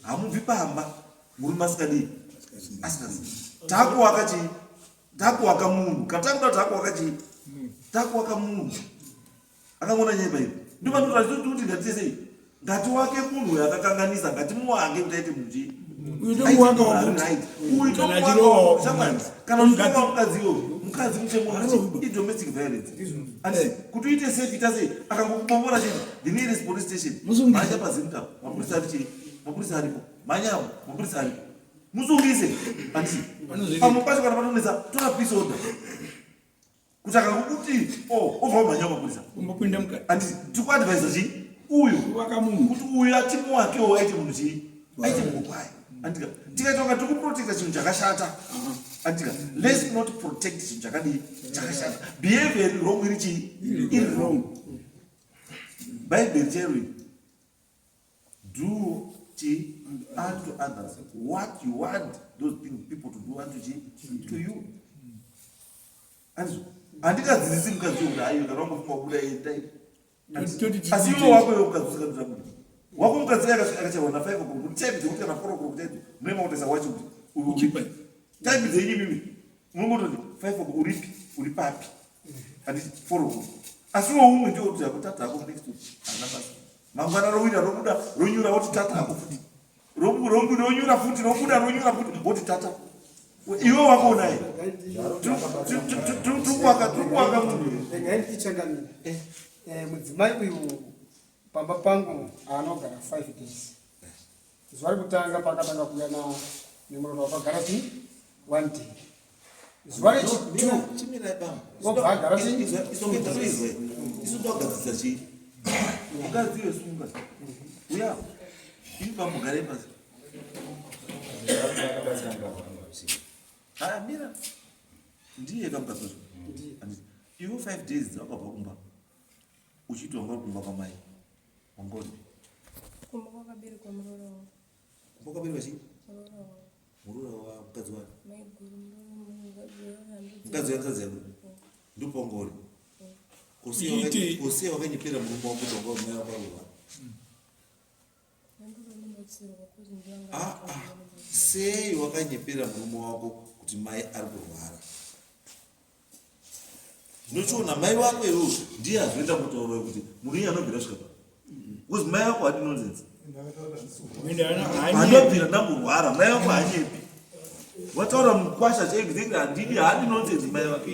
Hamubvi pamba murume asingadii, asingazivi. Takuwaka chii? Takuwaka munhu. Katanga kuti takuwaka chii? Takuwaka munhu. Akangona nyaya ipi? Ndopanotora kuti ngatiite sei? Ngatiwake munhu uyo akakanganisa, ngatimuwake kuti aite munhu chii? Uyu tomuwaka wakuti. Uyu Kana tomuwaka achirohwa wakuti. Shamwari, kana uchirohwa mukadzi iwo, mukadzi mutemo unoti i-domestic violence. Ati kuti uite safe ita sei? Akangokubomora chete, the nearest police station. Musungise. Mhanya paZimta, mapurisa ari chii? Mapurisa aripo. Mhanya apo, mapurisa aripo. Musungise. Handiti. Pamwe pacho kana patonetsa, tora peace order. Kuti akakuti oh, obva wamhanya mapurisa. Umbopinda mukati. Handiti tikuadvisa chii? Uyu. Kuvaka munhu. Kuti uyu atimuwakewo aite munhu chii? Aite munhu kwaye. Handika. Tikaita kunga tiri kuprotecta chinhu chakashata. Handika. Let's not protect chinhu chakadii? Chakashata. Behavior iri wrong iri chii? Iri wrong. Bhaibheri chairo iri. Do chii? Unto others what you want those things people to do unto chii? To you. Handizvo. Handingadzidzisi mukadzi uyu kuti aiwa kana wangofunga kubuda endai. Toti Asi iwe wako iwe mukadzi usikadzi kuti wako mukadzi iye akachaiwa na 5 o'clock kuti type dzekuti kana 4 o'clock chaidzo munenge makutoisa wachi kuti uyu Uchipa. type dzenyu imimi munongototi 5 o'clock uripi uri papi handiti 4 o'clock asi iwe umwe ndiwo kuti ako tata ako next week haana basa mangwana rowira robuda ronyura woti tata ako futi Ronyura futi robuda ronyura futi woti tata iwe wako unaye tiri kuwaka munhu Regai ndichangamira. Mudzimai uyu pamba pangu anogara 5 days. Zuva rekutanga paakatanga kuuya na nemuroora wakagara chi one day. Zuva rechi-two Chimirai baba. Wobva agara chi Isu togadzirisa chii? Mukadzi iwe sunga. Uya. Imi pamugare pasi. Akabatsira mukadzi wangu usiku. Ah, mira. Ndiye kamukadzi wacho. Ndiye. Handiti. Iwe 5 days dzawakabva kumba. Uchiti wanga uri kumba kwamai. Wanga uri. Kumba kwakaberekwa muroora wangu. Kumba kwakaberekwa chii? Muroora wangu. Muroora wa mukadzi wani? Maiguru muroora mukadzi Mukadzi wemukadzi yako. Ndipo wanga uri. Uchiitei? Kusiya wakanyepera murume wako kuti wanga uri mai wako arurwara. Ah, ah. Sei wakanyepera murume wako kuti mai ari kurwara? Ndinochiona mai wako iwewe ndiye azoenda kutaura kuti munhu iye anobvira svika pa. Because mai wako hadi nonsense. Ende ana haanyepi. Anobvira ndamborwara mai wako hanyepi. Wataura mukwasha chaiko exactly handidi haadi nonsense mai wako.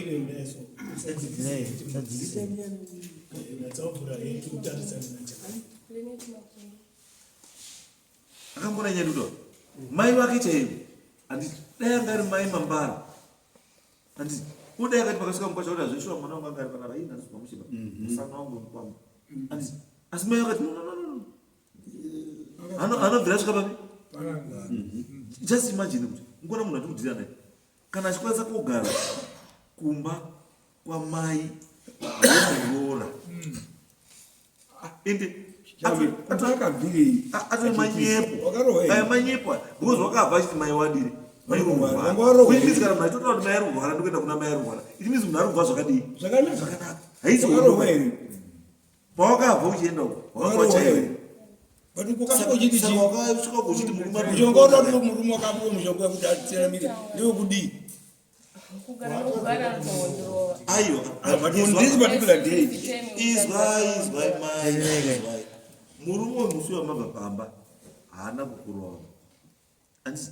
Akambona nyaya ndikutaura. Mai vake chaivo. Handiti dai anga ari mai mambara. Handiti kudai akati pakasvika mukwasha kuti hazvishuwa mwana wangu anga ari panapa ini handisi pamushiba. Musana wangu mukwambo. Handiti asi mai vakati no no no no. Anobvira asvika papi? Just imagine kuti ngona munhu atikudhira naye kana achikwanisa kugara kumba kwamai wemuroora ende Akabvirei? atori manyepo Wakarohwa here? aya manyepo aya because wakabva achiti mai wadire mai Warorwa. Wanga warohwa here? means kana munhu achitotaura kuti mai arurwara ndikuenda kuna mai arurwara it means munhu arikubva zvakadii Zvakanaka. zvakanaka haisi Wakarohwa here? pawakabva uchienda uko Wakarohwa wakabva here? But ukasvika uchiti saka chii? wakasvika uchiti murume ari Mushonga unoda kuti murume wakapiwa mushonga wekuti atseramire ndewekudii? Kugara nokugara anondirova. aiwa But on this particular day, izwai izwai mai izwai murume wemusi wamabva pamba haana kukurova Handiti?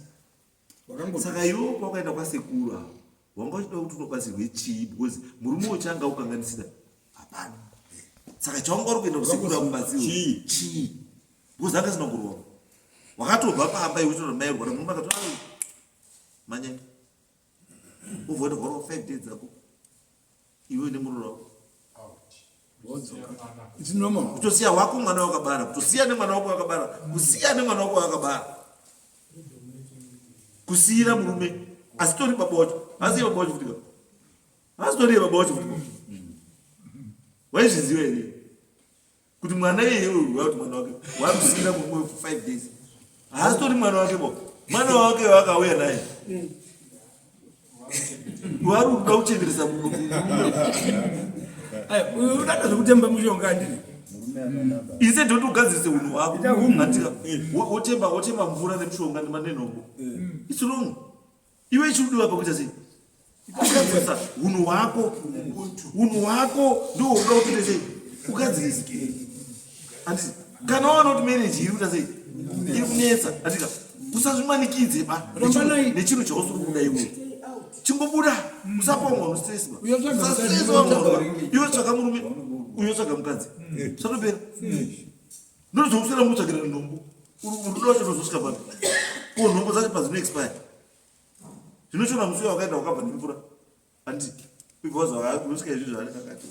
wakango saka iwe pawakaenda kwasekuru avo wanga uchida kuti unobatsirwe chii because murume wacho anga ukanganisira hapana saka chawanga uri kuenda kusekuru akubatsirwe Chii? chii because anga asina kurova wakatobva pamba iwe uchitoona mai rwara murume akati "Ah, manyanya ubva watorwara 5 days dzako iwe nemuroora wako it's normal. kutosiya wako mwana wakabara kutosiya nemwana wako wakabara kusiya nemwana wako wakabara kusiyira murume asitori baba wacho asiye baba wacho futika asitoriye baba wacho futika waizviziva here kuti mwana iyeye uyu wakuti mwana wake wakusiyira murume for 5 days haasitori mwana wake bo mwana wake wakauya naye wari kuda kuchengeresa murume. Aya, uyu unoda zvekutemba mushonga handiti? Murume akanaba. Instead yekuti ugadzirise unhu hwako Ita hunhu. andika wotemba wotemba mvura nemushonga nenhombo. It's wrong. Iwe chiudiwa pakuita sei? Ugadzirisa hunhu hwako, hunhu hwako ndihwo hunoda kuti uite sei, ugadzirise. Handiti kana waona kuti marriage iri kuita sei, iri kunetsa, handika usazvimanikidze ba nechinhu chausiri kuda iwe. Chingobuda, usapa vamwe vanhu stress ba. Usastress vamwe vanhu. Iwe tsvaga murume, uyo tsvaga mukadzi. Zvatopera. Ndozokuswera mukutsvagirana nhombo. Rudo rwacho rwozosvika papi? Ko nhombo dzacho padzino expire. Zvinochona musi uya wakaenda wakabva nemvura. Handiti ubva wazwa unosvika izvi zvaari kakati.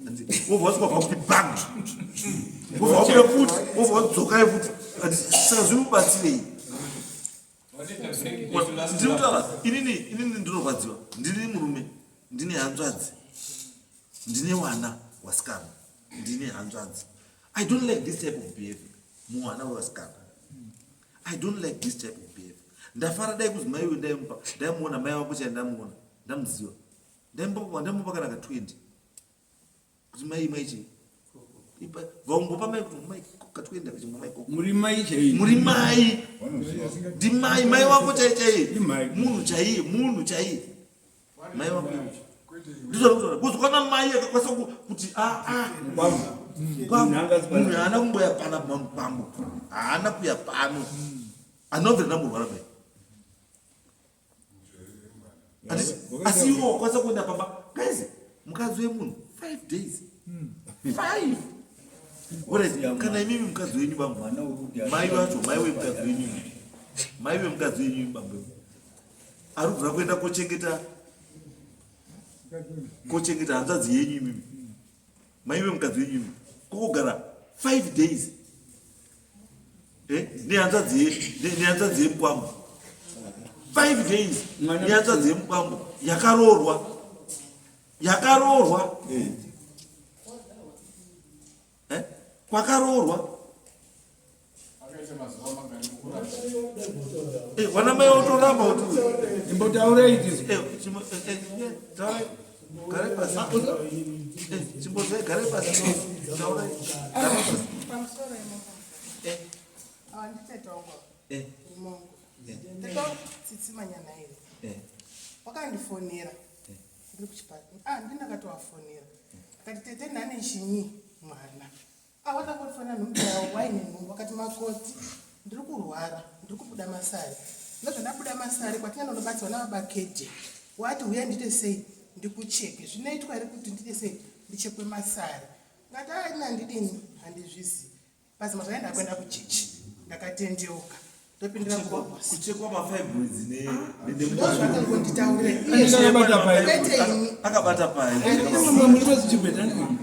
Handiti wobva wasvika wabva kuti bang. Wobva wabuda futi, wobva wadzokai futi. Handiti saka zvinobatsirei? Ndiri kutaura inini inini ndinorwadziwa. Ndini murume, ndine hanzvadzi. Ndine wana wasikana. Ndine hanzvadzi. I don't like this type of behavior. Muwana wevasikana. I don't like this type of behavior. Ndafara dai kuzi mai uyu ndaimupa, ndaimuona mai wako chai ndamuona, ndamuziva. Ndaimupa ndaimupa kana ka 20. Kuti mai mai chii? Ipa vaumbopa mai kuti mai ka 20 akachimwa mai koko. Muri mai chaiye. Muri mai. Ndimai mai wako chai chai. Munhu chaiye, munhu chaiye. Mai wako. Ndizvo kuzokwana mai akakwanisa kuti a a munhu haana kumboya pana mukwambo haana kuya pano anobvira ndamborwara pai asi iwo wakwanisa kuenda pamba guys mukadzi wemunhu five days five Alright, kana imimi mukadzi wenyu bambo mai vacho mai wemukadzi wenyu mai wemukadzi wenyu bambo ari kubvira kuenda kochengeta kochengeta hanzvadzi yenyu imimi mai vemukadzi wenyu imimi kokogara five days eh, nehanzvadzi yemukwambo five days nehanzvadzi yemukwambo yakaroorwa yakaroorwa eh. Eh? Kwakaroorwa. Eh, wana mai otoramba kuti imbotaura iti. Eh, chimbo eh, eh, taurai. Garai pasi. Eh, chimbozai garai pasi. Taurai. Garai pasi. Pamusoro imomo. Eh. Awa nditete wangu. Eh. Rumongo. Tete wangu tsitsi manyana iri. Eh. Wakandifonera. Ndiri kuchipatara. Ah, ndinakatovafonera. Akati tete ndane chinyi mwana. Ah, wakangofonera nhumbi yawo waine nhumbi wakati makoti ndiri kurwara ndiri kubuda masari. Ndozvandabuda masari kwatinga ndonobatsirwa nababa Kede. Wati huya ndiite sei ndikucheke. Zvinoitwa here kuti ndiite sei ndichekwe masari. Ngati ah ini handidini handizvizivi. Pasi mazvaenda kuenda kuchechi ndakatendeuka ndopindira kubobosi. Kuchekwa mafibroids ne ndozvakangonditaurira Akabata pai. kwete ini akabata pai.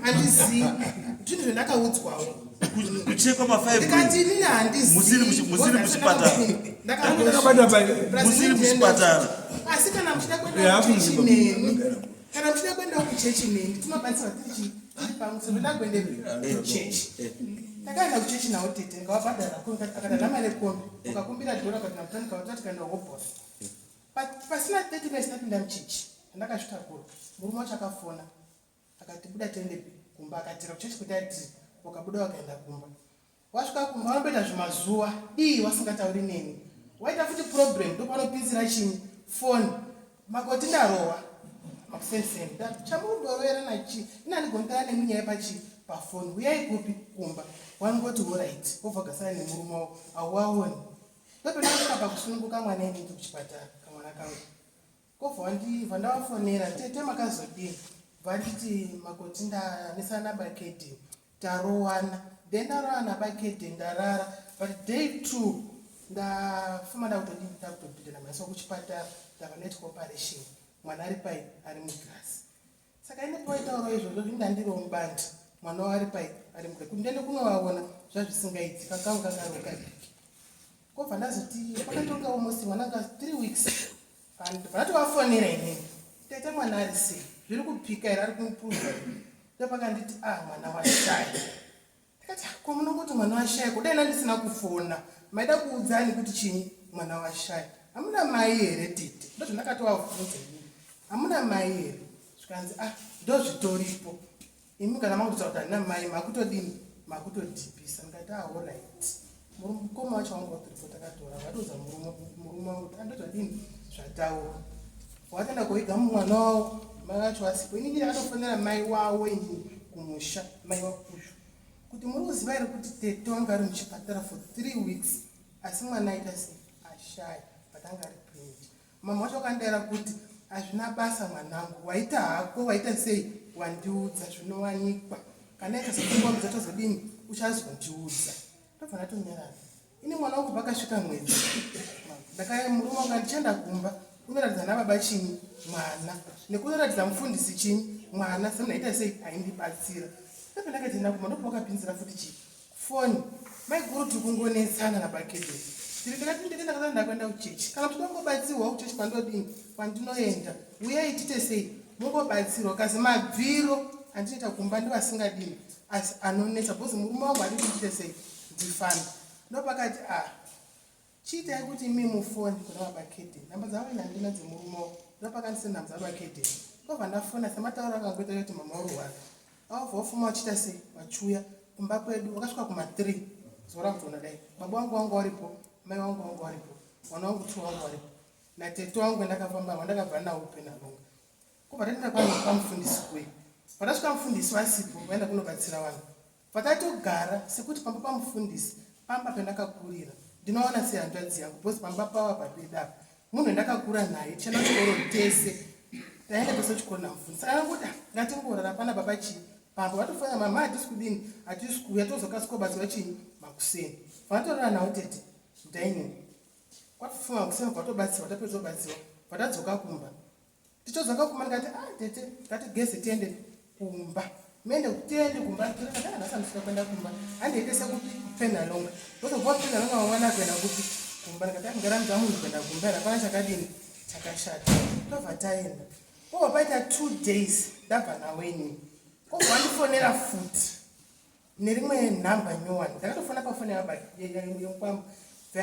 handizivi zvinhu zvandakaudzwawo Kuchekwa mafibroids. ndikati inini handizivi Musiri muchipatara. Akabata pai. Musiri muchipatara. asi kana muchida Eh, kuenda hafu kuchechi mzimba. neni kana muchida kuenda kuchechi neni tinobatsirwa tiri chii tiri pamwe sezvo ndakuende kuchechi takaenda kuchechi nawo tete ndikavabhadhara kombi akati handina mari yekombi ukakumbira dhora ukati namutani kavatati kaenda hobhosi pasina 30 minutes ndapinda muchechi andakasvika kuro murume wacho akafona akati buda tiende kumba akatira kuchechi kuti ati wakabuda wakaenda kumba wasvika kumba wanomboita zvimazuva dii wasingatauri neni waita futi problem ndopanopinzira chinyi foni makoti ndarohwa makusendiseni chamurumborovera nachi ini andigonitara nemi nyaya pachi pafoni uyai kupi kumba wanongoti orit wobva gasana nemurume wavo auwaoni ndopendasvika pakusununguka mwana ini ndiri kuchipatara kamwana kangu kobva wandibva ndavafonera tete makazodini vanditi makoti ndanesana nabakedi tarowana then ndarowana nabakedi ndarara but day two ndafuma ndakutodini ndakutobhidha ndamhaiswa kuchipatara ndava noitwa operation mwana ari pai ari mugirasi saka ine pawaitaurawo izvozvo zvini ndandiriwo mubandi mwana wavo ari pai ari mugirasi kuti ndiende kunovaona zvazvisingaiti kakangu kakariwo kadiki kobva ndazoti pakatonga almost mwana anga three weeks ndatovafonera inini tete mwana ari sei zviri kupika here ari kumupuza ndopakanditi ah mwana washaya ndikati "Ah, ko munongoti mwana washaya kudai ndandisina kufona maida kuudzani kuti chinyi mwana washaya hamuna mai here tete ndozvandakatovabvunza inini hamuna mai here zvikanzi ah ndozvitoripo imi kana makutotsa kuti handina mai makutodini makutodhipisa ndikati ah alright mukoma wacho wanga utoripo takatora vatoudza murume wangu kuti andozvadini zvataura. Wataenda kuviga mwana wavo, mai vacho vasipo. Inini ndakatofonera mai wavo inini kumusha, mai wakushu, kuti muri kuziva here kuti tete wanga ari muchipatara for 3 weeks, asi mwana aita sei, ashaya, but anga ari pregnant. Mama wacho wakandaira kuti hazvina basa mwanangu, waita hako, waita sei, wandiudza, zvinowanikwa. Kana ikazokungwamudza tozodini, uchazondiudza. Ndobva ndatonyarara. Ini mwana wangu pakasvika mwedzi, ndakaya murume wangu andichanda kumba kunoratidza nababa chinyi mwana, nekunoratidza mufundisi chinyi mwana, semunhu aita sei aindibatsira. Ndobva ndakati kumba, ndopawakapinzira futi chii foni. Maiguru tiri kungonetsana nabakete tiri. Ndakati ndete ndakati ndakuenda kuchechi, kana kuti ndongobatsirwa kuchechi kwandodini, kwandinoenda, uyai tite sei mungobatsirwa. Kazi mabviro andinoita kumba ndivasingadini, asi anonetsa because murume wangu adi kuti ndite sei ndifambe. Ndopakati a chiitai kuti imi mufoni kuna babakede, nhamba dzavo ina handina dzemurume wavo. Ndopakandise nhamba dzababakede, ndobva ndafona sematauro akangoita kuti mama urwara. Avabva wafuma wachiita sei, wachiuya kumba kwedu, wakasvika kuma3 zuva rakutoona dai baba wangu wangu waripo, mai wangu wangu waripo, mwana wangu two wangu waripo, natete wangu wandakafamba wandakabva nawo penalonga. Kubva taenda kwamufundisi kuya, patasvika mufundisi vasipo, vaenda kunobatsira vanhu. Patatogara sekuti pamba pamufundisi, pamba pendakakurira, ndinoona sehanzvadzi yangu because pamba pava papedu apa munhu wendakakura naye, tichaenda kuchikoro tese, taenda tese kuchikoro namufundisi. Saka anguti ngatingorara pana baba chii pamba, vatofanira mama hatisi kudini, hatisi kuuya, tozokasika kubatsirwa chii makuseni. Vanotorara nawo tete mudining, kwatofuma makuseni, kwatobatsirwa, tapedza kubatsirwa patadzoka kumba. Tichodzoka kumba ndikati ah tete, ngatigeze tiende kumba, muende tiende kumba. Nhasi handisika kuenda kumba, handiende sekupi kupenalonga, ndozobva kupenalonga mangwana kuenda kupi kumba. Ndikati angaramidza munhu kuenda kumba here, hapana chakadini chakashata. Tobva taenda, obva paita 2 days ndabva nawo inini, obva wandifonera futi nerimwe nhamba nyowani. Ndakatofona pafoni yemukwambo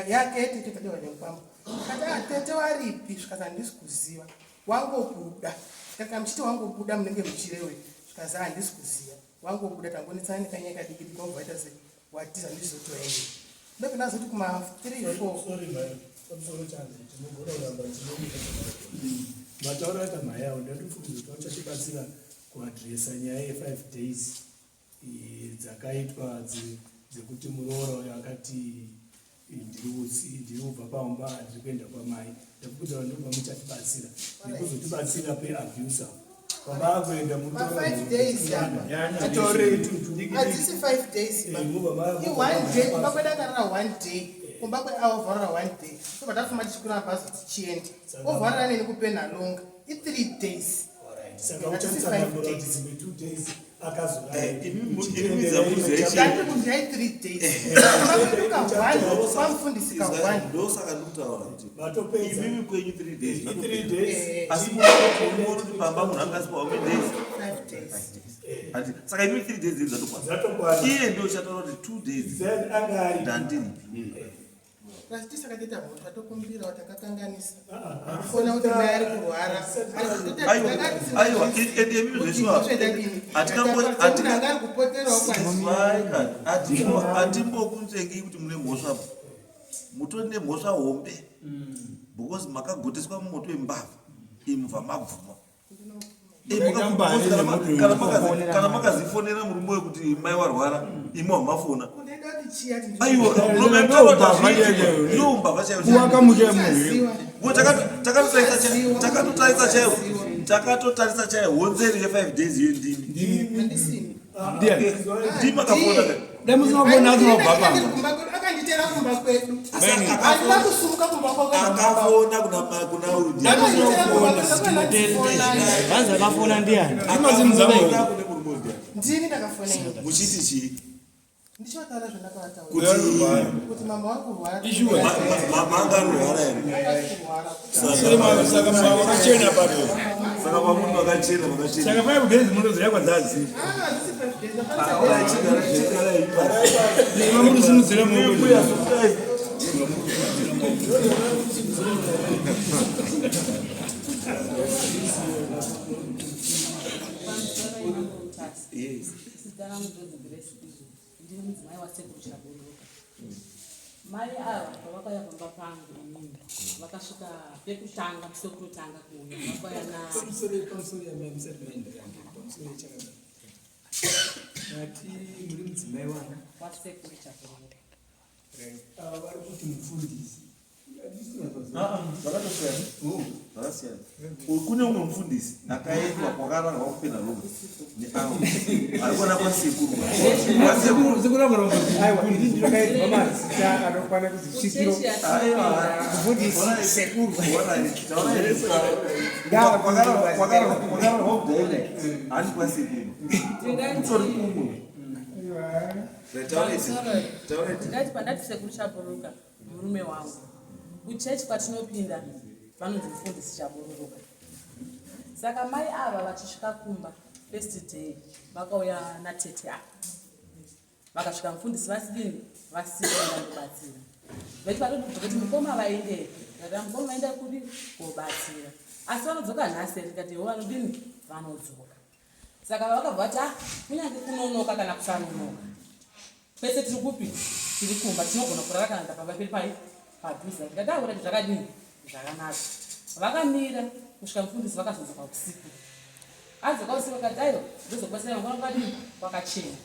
yake tete tadiwa nemukwambo, kati a tete waripi? Zvikati handisi kuziva, wangobuda. Tikati muchiti wangobuda munenge muchirewe? Zvikazi handisi kuziva, wangobuda, tangonetsana nekanyaya kadiki diki, wabva waita sei, watiza, ndizotoende. Ndobva ndazoti kuma 3 4. Sorry mai, pamusoro chanzi tinogona kuramba tinoita matauro aita mhai avo. Ndatofunga kuti vachatibatsira kuadhiresa nyaya ye5 days dzakaitwa dzekuti muroora uyo akati ndiri kubva pamba, ndiri kuenda kwamai. Ndakukudza kuti ndobva muchatibatsira nekuzotibatsira peabuse baba akuenda. Pa5 days apa hadzisi 5 days, i1 day. Kumba kwedu akarara 1 day, kumba kweavavharara 1 day, tobva tafuma tichikwira mabhazi tichienda, ovharara neni kupenhalonga, i3 days. Saka uchatsanangura kuti dzimwe 2 days Ndati kundai 3 days kumba kwedu ka1, kwamufundisi ka1. Ndosaka ndikutaura kuti Vatopedza. imimi kwenyu 3 days, I3 days. asi munoona kuti pamba munhu anga asipo how many days? 5 days. Ati, saka imimi 3 days dzenyu dzatokwana. Dzatokwana. Iye ndio chataura kuti 2 days Then anga ari ndandiripi. Asi tisakatoita mhosva, tatokumbira takakanganisa kufona kuti mai ari kurwara. Aiwa, aiwa, ende imimi zveshuwa Anga ari kupoterawo kwasi. Hatimbokunzvengi kuti mune mhosva, mutori nemhosva hombe because makagoteswa mumoto wembavha, imubva mabvuma. Kana makazifonera murume wekuti mai warwara, imi wamafona. Kundaida kuti chiya. Aiwa, iyo mbavha chaiyo. Kuwaka musha munhu. Takatotarisa chaiyo, takatotarisa chaiyo honzeri ye5 days iyo ndimi. Handisini. Ndiani? Ndimi akafona. Dai musina kufona, asina kubva pamba. Akanditera kumba kwedu, handina kusumuka kumba kwako. Akafona kuna uyu. Akanditera kumba kwedu. Vanzi akafona ndiani? Imazimu. Kune murume uyu ndiani? Ndini ndakafona ini. Muchiti chii? Ndichivataura zvandakavataura Kuti kuti mama wari kurwara. Ishuwa. Mama anga arwara here? Kurwara. Saka wakachena papo. Saka pamunhu vakachena, vakachena. Saka 5 days munoziva kwadzadzi. Ah, handisi 5 days, ndakwanisa. Mamurusimudzira muoko. Yes. Zita rangu ndonzi Grace Izvo, ndiri mudzimai wasekuru Chabondoka. Mai ava pavakauya pamba pangu inini vakasvika pekutanga musi wekutotanga kuuya vakauya na Pamusoro pamusoro yamai musati maenderera mberi pamusoro yechakadai. Mati muri mudzimai wani? Wasekuru Chakuruka. Right. Ava vari kuti mufundisi. Ah, zvakatosiyana zvakasiyana. Kune umwe mufundisi akaendwa kwakararwa kupena roma neavo ari kuona kwasekuru. Aiwa, ini ndinodaidzwa mazita anokwana kuti svikiro, mufundisi, sekuru. Kwakararwa kudirect handi kwasekuru kutori kumwe. Ndati pandati sekuru Chaburuka murume wangu, kuchechi kwatinopinda vanonzi mufundisi Chabururuka. Saka mai ava vachisvika kumba first day vakauya natete ava, vakasvika mufundisi vasidini vasina kubatsira, vati vatobvunza kuti mukoma vaendepi, ndikati mukoma vaenda kudi kobatsira, asi vanodzoka nhasi here? Ndikati iwo vanodini vanodzoka. Saka vakabva vati ah, kunyange kunonoka kana kusanonoka kwese tiri kupi, tiri kumba, tinogona kurara kana pamba peri pai padhuze. Ndikati ah, urati zvakadini zvakanaka. Vakamira kusvika mufundisi vakazodzoka usiku. Adzoka usiku akati aiwa, ndozokubatsira mangwana kwakadini kwakachena.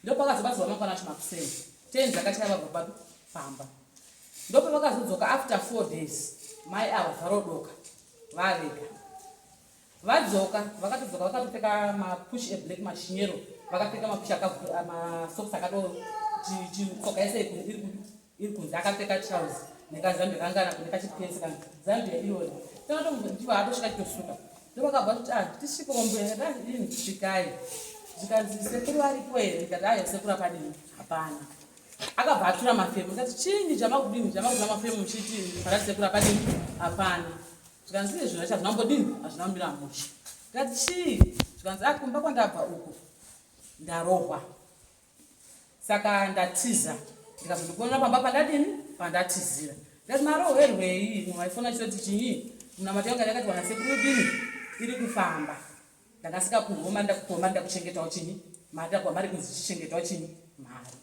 Ndopakazobatsirwa mangwana acho makuseni ten dzakachaya vabva papi pamba. Ndopavakazodzoka after 4 days mai ava varodoka vavega. Vadzoka vakatodzoka vakatopfeka mapush eblack mashinyero, vakapfeka mapush masocks akato tsoka yese iri kunze, akapfeka trouse nekazambia kangana kune kachipesi kana zambia irori. Takatomva atosvika chitosuka ndovakabva kuti ah, tisvike ombuya ini svikai. Zvikanzi sekuru varipo here? Ndikati ayo sekuru apadini hapana. Akabva atura mafemo, ndikati chinyi chamakudini chamakutura mafemo muchiti parati sekuru apadini hapana. Zvikanzi izvi zvacho hazvina kumbodini hazvina kumira mushe. Ndikati chii? Zvikanzi ah, kumba kwandabva uku ndarohwa saka ndatiza ndikazondikuonera pamba pandadini pandatizira. Ndikati marohwerwei? Mumwe aifona achitoti chinyi munamato yanga yakati wana sekuru dini iri kufamba. Ndakasika kuhoma ndakuhoma ndakuchengetawo chinyi mari ndakuwa mari kunzi chichengetawo chinyi mari.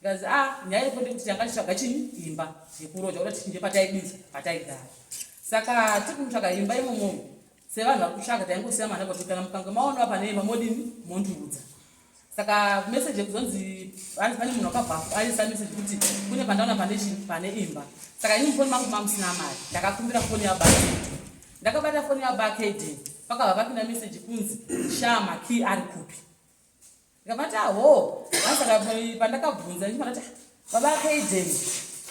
Ndikazi ah, nyaya iripo ndekuti tanga tichitsvaga chinyi imba yekuroja kuda tichinje pataidini pataigara. Saka tiri kutsvaga imba imomo sevanhu vari kutsvaga taingosiya mwana kuti kana mukange maona pane imba modini mondiudza. Saka message yekuzonzi hanzi pane munhu akabva aisa message kuti kune pandaona pane chinyi pane imba. Saka ini mufoni mangu mamusina mari ndakakumbira foni yababa. Ndakabata foni yababa KD pakabva papinda message kunzi sha makey ari kupi. Ndikabati aho saka pandakabvunza ndichibva ndati baba Kaiden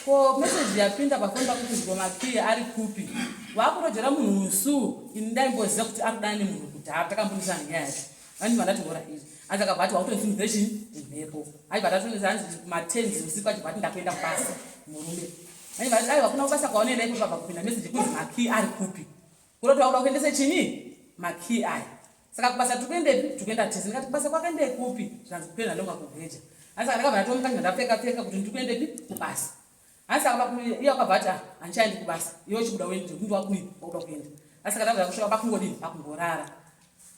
ko message yapinda pafoni pako kunzi ko makey ari kupi wakurojera munhu usu ini ndaimboziva kuti ari kudana nemunhu kudhara takambundisana nenyaya yacho andibva ndati hora iri anzi akabva ati wakutonzimudze chii mhepo achibva ndatonzi hanzi matenzi usiku achibva ati ndakuenda kubasa murume achibva ati aiwa kuna kubasa kwaunoenda iko pabva kupinda message kunzi makey ari kupi Kuroti wakuda kuendese chinyi makey aya. Saka kubasa tiri kuendepi? Tiri kuenda tese. Ndikati kubasa kwake ndekupi? Zvikanzi kupenda ndonga kugeja. Asi saka ndakabva ndatomuka ndapfeka pfeka kuti ndiri kuendepi? Kubasa. Asi saka iye akabva ati ah handichaendi kubasa. Iwe uchibuda uende kuti wakudini? Wakuda kuenda. Asi saka ndakabva kusvika pakungodini? Pakungorara.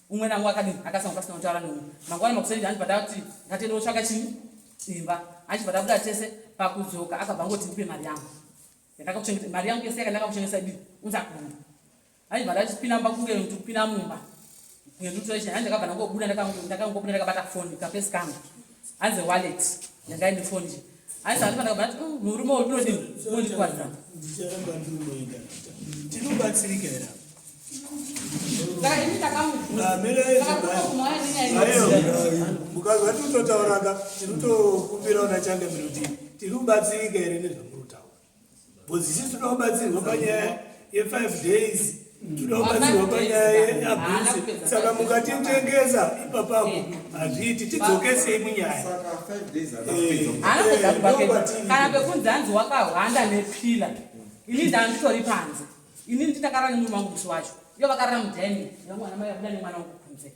Umwe namwe akadini? Akasanga pasina kutaura neumwe. Mangwana makuseni handibva ndati ngatiende kotsvaka chinyi? Imba. Achibva tabuda tese pakudzoka akabva angoti ndipe mari yangu. Ndakakuchengeta mari yangu yese yakandakakuchengesa idi unza kuno. Aibva ndachipinda mumba kunge ndikupinda mumba. Kunge ndikutora chii hanzi ndakabva ndangobuda ndakangobuda ndakabata foni kapesi kangu. Hanzi wallet yanga ine foni chi. Hanzi ndakabva ndakabva ndati mm, murume uyu unodini unondikwadza. Ndicharamba ndiri Tinobatsirika here apa? Saka ini ndakamubvunza. Saka kuno kuno nenyaya Mukazwa tinototauraka tinotokumbira una changamire kuti tiri kubatsirika here nezvamuri kutaura. Because isusu toda kubatsirwa panyaya ye5 days, toda kubatsirwa panyaya yeabuse. Saka mukatitengesa ipapapo hazviiti, tidzokesei munyaya. Saka 5 days haana kupedza. Haana kupedza kubva kana pekunzi hanzi wakahwanda nepila. Ini ndanditori panze. Ini nditakarara nemurume wangu musi wacho. Ivo vakarara mudining yangu ana mai vabuda nemwana wangu kunze.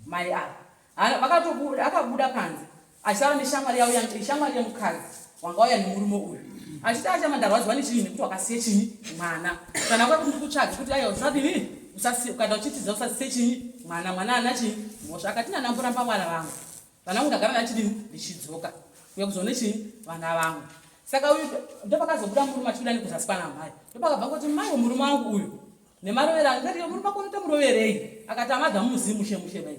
Mai ava. Vakatobuda akabuda panze achitaura neshamwari yavo shamwari yemukadzi wanga wauya nemurume uyu. Achiti achama ndarwadziwa nechinyi nekuti wakasiye chinyi mwana. Kana kwa kuti ndikutsvage kuti aiwa usadini usasiye ukaenda uchitiza usasiye chinyi mwana mwana ana chinyi mhosva akati nana mboramba mwana vangu. Vana vangu ndagara ndachidini ndichidzoka kuya kuzoone chinyi vana vangu. Saka uyu ndopakazobuda murume achibuda nekuzasi kwana mai. Ndopakabva kuti mai murume wangu uyu nemarovero angu ndati murume wako unotomuroverei? Akati amadha muzivi mushe mushe bai.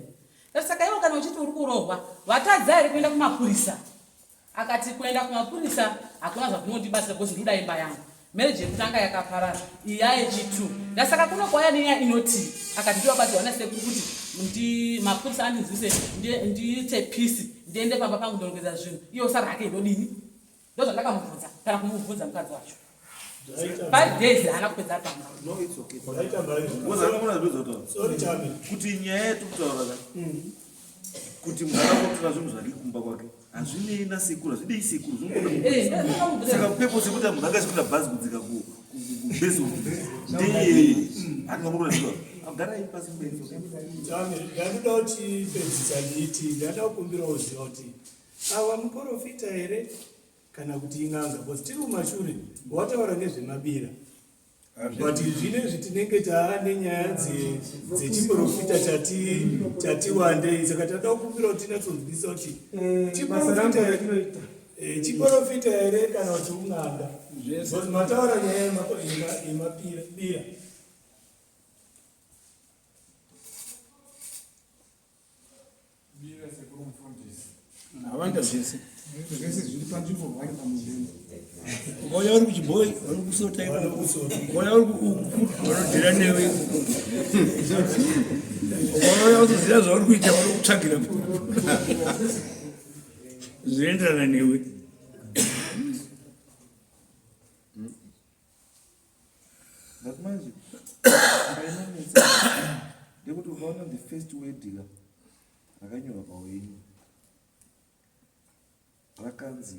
Ndati saka iwe kana uchiti uri kurohwa watadza here kuenda kumapurisa? Akati kuenda kumapurisa hakuna zvakunondibatsira because ndikuda imba yangu. Marriage yekutanga yakaparara iyi yayechi2. Ndasaka kuno kwauya nenyaya inoti akati ndobatsirwa nasekuru kuti ndi mapurisa andinzwise ndiite peace ndiende pamba pangu ndorongedza zvinhu iye osara hake ndodini ndozvandakamubvunza kana kumubvunza mukadzi wacho. 5 days haana kupedza pamba. No, it's okay. Kuti nyaya yetikutaura ka kuti mwana kotora zvinhu zvake kumba kwake hazvinei nasekuru hazvidei sekuru zvingoda saka pepo sekuti munhu anga achikuda bhazi kudzika kubezo ndeyeye hatingamukuna agarai pasi ndakuda kuti pedzisa nditi ndada kukumbira uziva kuti awa muprofita here kana kuti in'anga because tiri kumashure wataura nezvemabira but zvinezvi tinenge taane nyaya dzechiprofita chati wandei saka tada kukumbira kuti tinatsonzwisa kuti chiprofita here kana kuti un'anga because mataura nyaya yemabira. Havanda zvese zvese zviri panzvimbo vari pamunhu ukauya uri kuchibhoi vari kusota ukauya uri vanodhira newe ukauya utoziva zvauri kuita vari kutsvagira zvinoenderana newe. But manje painonetsa ndekuti ukaona the first word ka rakanyorwa pawenyu rakanzi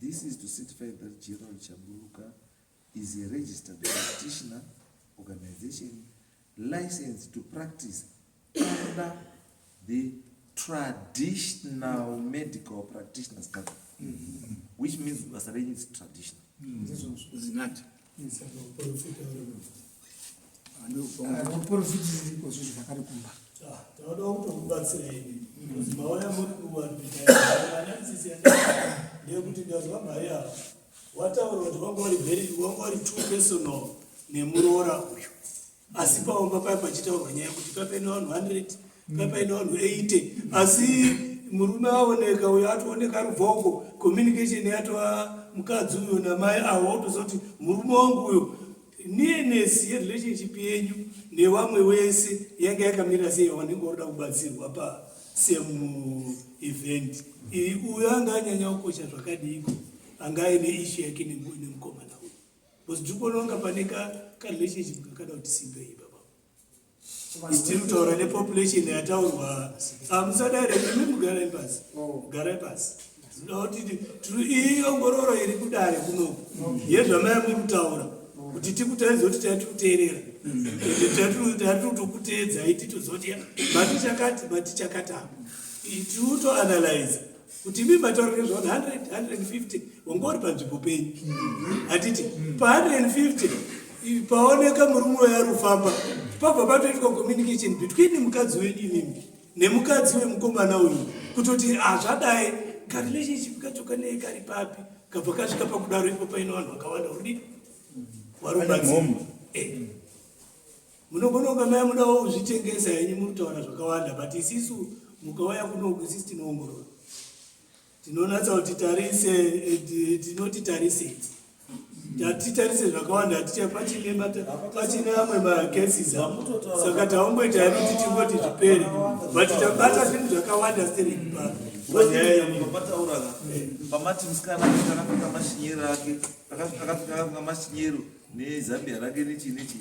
this is to certify that Gerald Chaburuka is a registered practitioner organization licensed to practice under the traditional medical practitioners council, which means basa renyu is traditional. Zinati. Uprofiti zviriko zvinhu zvakare kumba. Tinoda kutokubatsirai because mauya muri kuvanhu ndeyekuti ndazwa mhai ava wataura kuti wanga uri very wanga uri too personal nemuroora uyu asi paomba paya pachitaurwa nyaya yekuti papaine vanhu 100 papaine vanhu 80 asi murume aoneka uyo atooneka rubvoko communication yatova mukadzi uyo namai avo wautoziva kuti murume wangu uyo nearness yerelationship yenyu nevamwe wese yanga yakamira sei wanenge wakuda kubatsirwa pa same event iyi uyo anga anyanya kukosha zvakadiiko anga aine issue yake nemukomana uyu because tiri kuona kunga pane karelationship kakada kuti simbe iyi baba tiri kutaura nepopulation yataurwa musadare imi mugarai pasi garai pasi tinoda kuti iyi ongororo iri kudare kunoku yezvamai muri kutaura kuti tikutaridze kuti tatikuteerera ende tatikutokuteedzai titozoti mati chakati mati chakati apa tiri kutoanalyze kuti imi mataura nezva 100 150 wanga uri panzvimbo penyu hatiti pa 150 paoneka murume uyo ari kufamba pabva patoitwa communication between mukadzi wenyu imimi nemukadzi wemukomana uyu kutoti hazvadai karelationship kacho kanei kari papi kabva kasvika pakudaro ipo paine vanhu vakawanda uri warubatsira munogona kunga maya mudawo kuzvitengesa henyu muri kutaura zvakawanda but isisu mukauya kunoku isisu tinoongorora tinonatsa kuti tarise tinoti tarise tatitarise zvakawanda haticha pachine amwe macases saka taongoita hedu kuti tingoti zvipere but tabata zvinhu zvakawanda stereki panyaya yemataura pamati musikana akapfeka mashinyero ake akapfeka mashinyero nezambia rake nechii nechii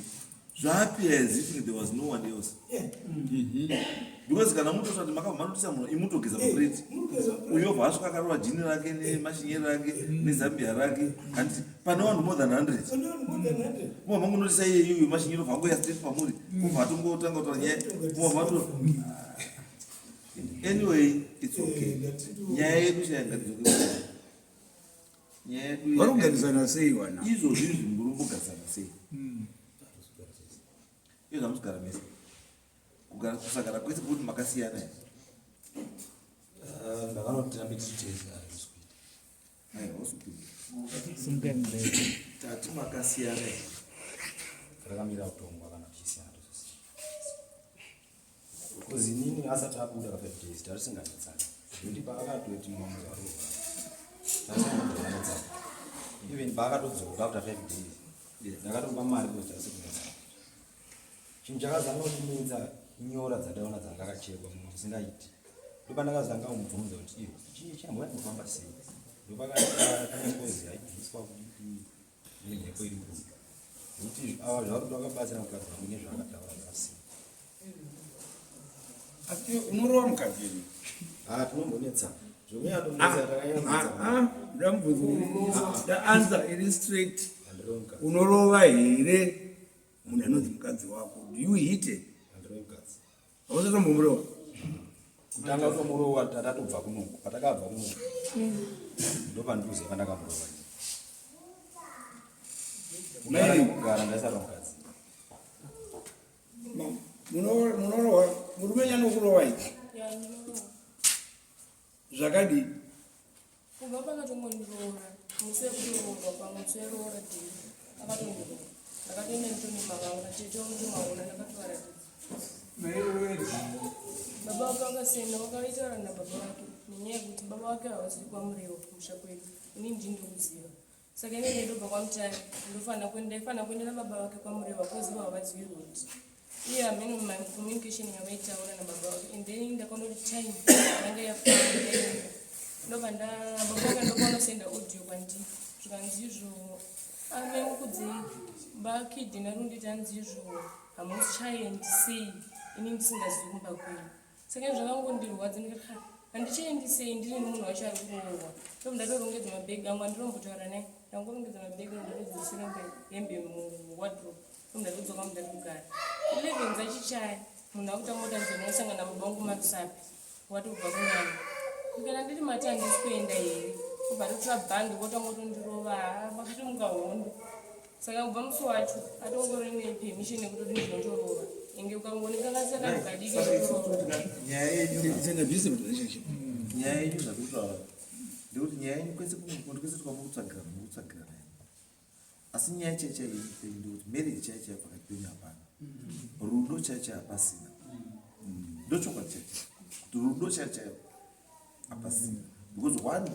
zvaappear as if there was no one else because kana mutosati makabva manotisa munhu imutogeza maplate uyo obva asvika akarova jini rake nemashinyeri rake nezambia rake handiti pane vanhu more than 100 mobva mangonotisa iye iyoyo mashinyeri obva angoya straight pamuri obva atongotanga kutaura nyaya mobva mato anyway it's okay nyaya yedu chaya ngatidzoke nyaya yedu vari kugarisana sei vana izvozvi izvi muri kumbogarisana sei izvo hamusigara mese kugara kusagara kwese kuti makasiyana here Ndakanotirambe tiri tese hazvisi kuita. Aiwa. Hausipindura. Tati makasiyana here? Rakamira kutongwa kana tichisiyana tozosiyana. Because inini asati abuda ka 5 days tarisinganetsani. Zvekuti paakatoti mama varova. Tarisinganetsani. Even paakatodzoka after 5 days. Ndakatopa mari because tarisinganetsani. Chinhu chakazanga kundinetsa inyora dzandaiona dzanga akachekwa munhu usingaiti. Ndopandakazanga kumubvunza kuti iyo chii chambouya kufamba sei. Ndopakati ngozi yaibviswa kudii nemhepo iri kubuda. Nekuti ava zvavari kuda vakabatsira mukadzi wangu nezvaakataura zvakasiyana. Asi unorova mukadzi here? Ah, tinombonetsa. Zvokunyatsonetsa takanyatsa. Ah, ah, ndamubvunza the answer iri straight. Unorova here munhu anonzi mukadzi wako? Do you hit it? Hausatombomurova? Kutanga kutomurova tatatobva kunoku, patakabva kunoku. Ndopandiuziva pandakamurova. Kugara ndaisarova mukadzi. Munorohwa murume nyanokurova ichi zvakadii? Kubva pakatongondiroora musi wekuroorwa kwangu musi weroora dhiri akatondiroora ndakatoenda nditone mavanga tete wangu tomaona ndakatovaratidza baba vake vakasenda vakaitaura nababa vake nenyaya yekuti baba vake havazivi kwamurewa kumusha kwedu ini ndini ndokuziva Saka ini ndobva kwaMutare ndofanira kuenda ndaifanira kuenda nababa vake kwaMurewa cause ivo havazivi road. Iye hameno ma communication yavaitaura nababa vake and then ndakaona kuti time yanga yafamba yaenda. Ndobva nda baba vake ndopanosenda audio kwandiri zvikanzi izvo amai mukudzei bakidhi narunditi hanzi izvo hamuchaendi sei ini ndisingazivi kumba kwenyu. Saka zvakangondirwadza ndikati ha handichaendi sei ndiri munhu wacho ari kuroorwa. Ndobva ndatorongedza mabhegi angu andinombotaura naye ndangorongedza mabhegi angu ndatodzosera hembe muwardrobe ndobva ndatodzoka mundari kugara. 11 dzachichaya munhu akutanga kutanzwa ndinosangana baba vangu marusapi watobva kunyanya. Ndikati handiti mati handisi kuenda here obva atotora bhandi votanga kutondirova haa pakatomuka hondo. Saka kubva musi wacho atongori nepermission yekutoti ndinotorova enge ukangondikanganisa kanhu kadiki nyaya yenyu It's an abusive relationship. Nyaya yenyu zvakutaura ndekuti nyaya yenyu kwese kundu kwese tikamukutsvagira mukutsvagira naye asi nyaya chaiyo chaiyo yenyu penyu ndekuti marriage chaiyo chaiyo pakati penyu hapana rudo chaiyo chaiyo hapasina ndochokwadi chaiyo chaiyo kuti rudo chaiyo chaiyo hapasina because one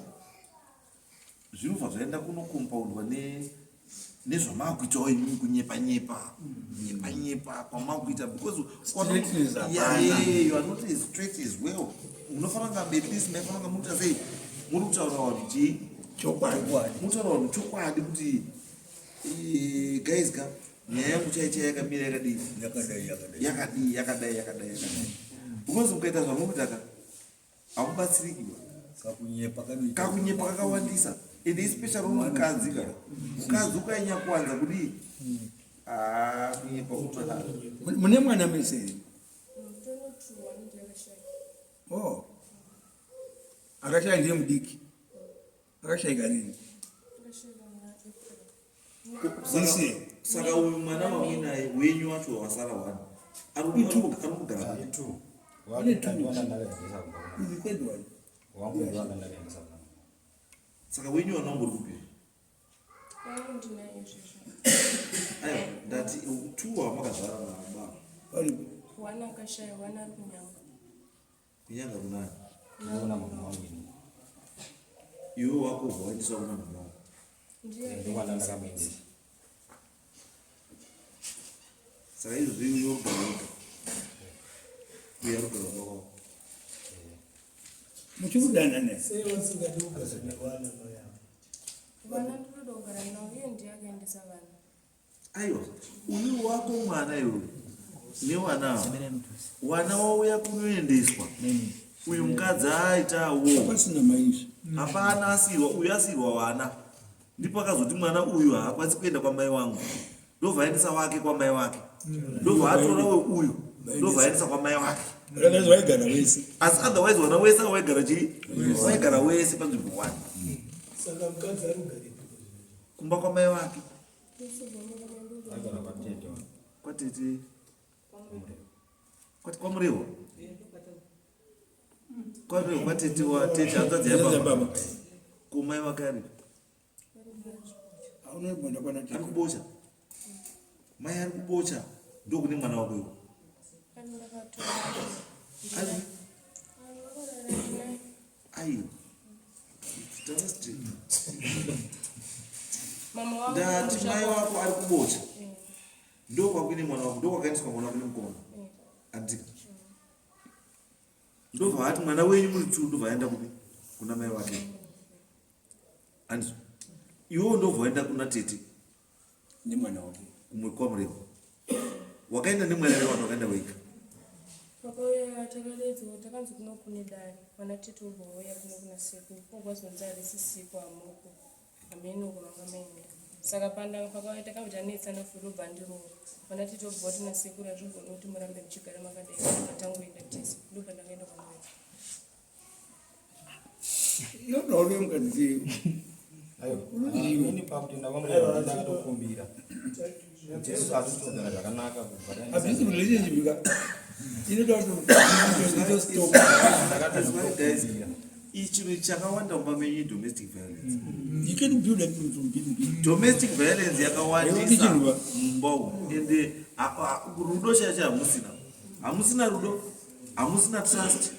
zvinobva zvaenda kunokompaundwa nezvamakuitawo imimi kunyepa nyepa nyepa nyepa kwamakuita because you are not as straight as well munofanira kunga at least maifanira kunga muita sei muri kutaura vanhu chii chokwadi mutaura vanhu chokwadi kuti eh, guys ka nyaya yangu chai chai yakamira yakadii yakadii yakadai yakadai yakadai because mukaita zvamukuita ka hamubatsiriki ba kakunyepa kanoita kakunyepa kakawandisa and especially uri mukadzi ka mukadzi ukanyanya kuwanza kudii ah kunyepa kutoda Mune mwana mese here? Oh. Akashaya ndiye mudiki. Akashaika rini? Saka uyu mwana wamuinaye wenyu wacho wasara wani ari kugara saka wenyu wana ungori kupi? Aiwa ndati two wamakazvara nababa. Wana akashaya wana ari kunyanga. Kunyanga kunani? Ndinoona mama wangu ini. Iwe wako ubva waendeswa kuna mama wako. Ndokwana ndakamuendesa. Saka izvozvo iwe urikugara wega. Uye arikugara baba wako. Muchikudanana. Sei vasingadi kugara nevana mai ava? Vana ndinoda kugara navo iye ndiye akaendesa vana. Aiwa uyu wako mwana iwe newana ava wana wauya kunoendeswa uyu mukadzi aitawo hapana asiirwa uyu asiirwa wana ndipo akazoti mwana uyu haakwanisi kuenda kwamai wangu ndobva aendesa wake kwamai wake ndobva atora uyu ndobva aendesa kwamai wake vaigara wese asi otherwise wana wese waigara chii waigara wese panzvimbo one Saka mukadzi ari kugarepi? Kumba kwamai wake kwatete kwati kwamurehwa kwamurehwa kwatete watete hanzvadzi yababa kumai wake aripi? Ari kubocha. Mai ari kubocha ndokune mwana wako iwe. Ari aiwa. Ndati mai wako ari kubocha. Ndokwakuine mwana wako, ndokwakaendeswa mwana wako nemukoma. Andika. Ndobva ati mwana wenyu muri two ndobva aenda kupi? Kuna mai wake. Andizvo. Iwewo ndobva waenda kuna tete. Nemwana wake. Kumwe kwaMurehwa. Wakaenda nemwana here vanhu wakaenda wega? Vakauya takadaidzwa takanzi kuno kune dare vana tete vobva vauya kuno kuna sekuru kwazonzi harisisiko hamuko hameno uko manga maenda saka panda pakauya takabva tanetsana futi obva andirova vana tete vobva vati nasekuru hazvigoni kuti murambe muchigara makadai matangoenda tese ndobva ndakaenda kwamurehwa. Yodawo mukadzi Ini pakutenda kwangu ndakatokumbira Jesu atitogara zvakanaka kubva Abusive relationship ka inoda kuti stop. Guys, ichi chakawanda mumba menyu domestic violence. You can build that from beginning. Domestic violence yakawandisa mumba umu ende rudo chaicho hamusina. Hamusina rudo, hamusina trust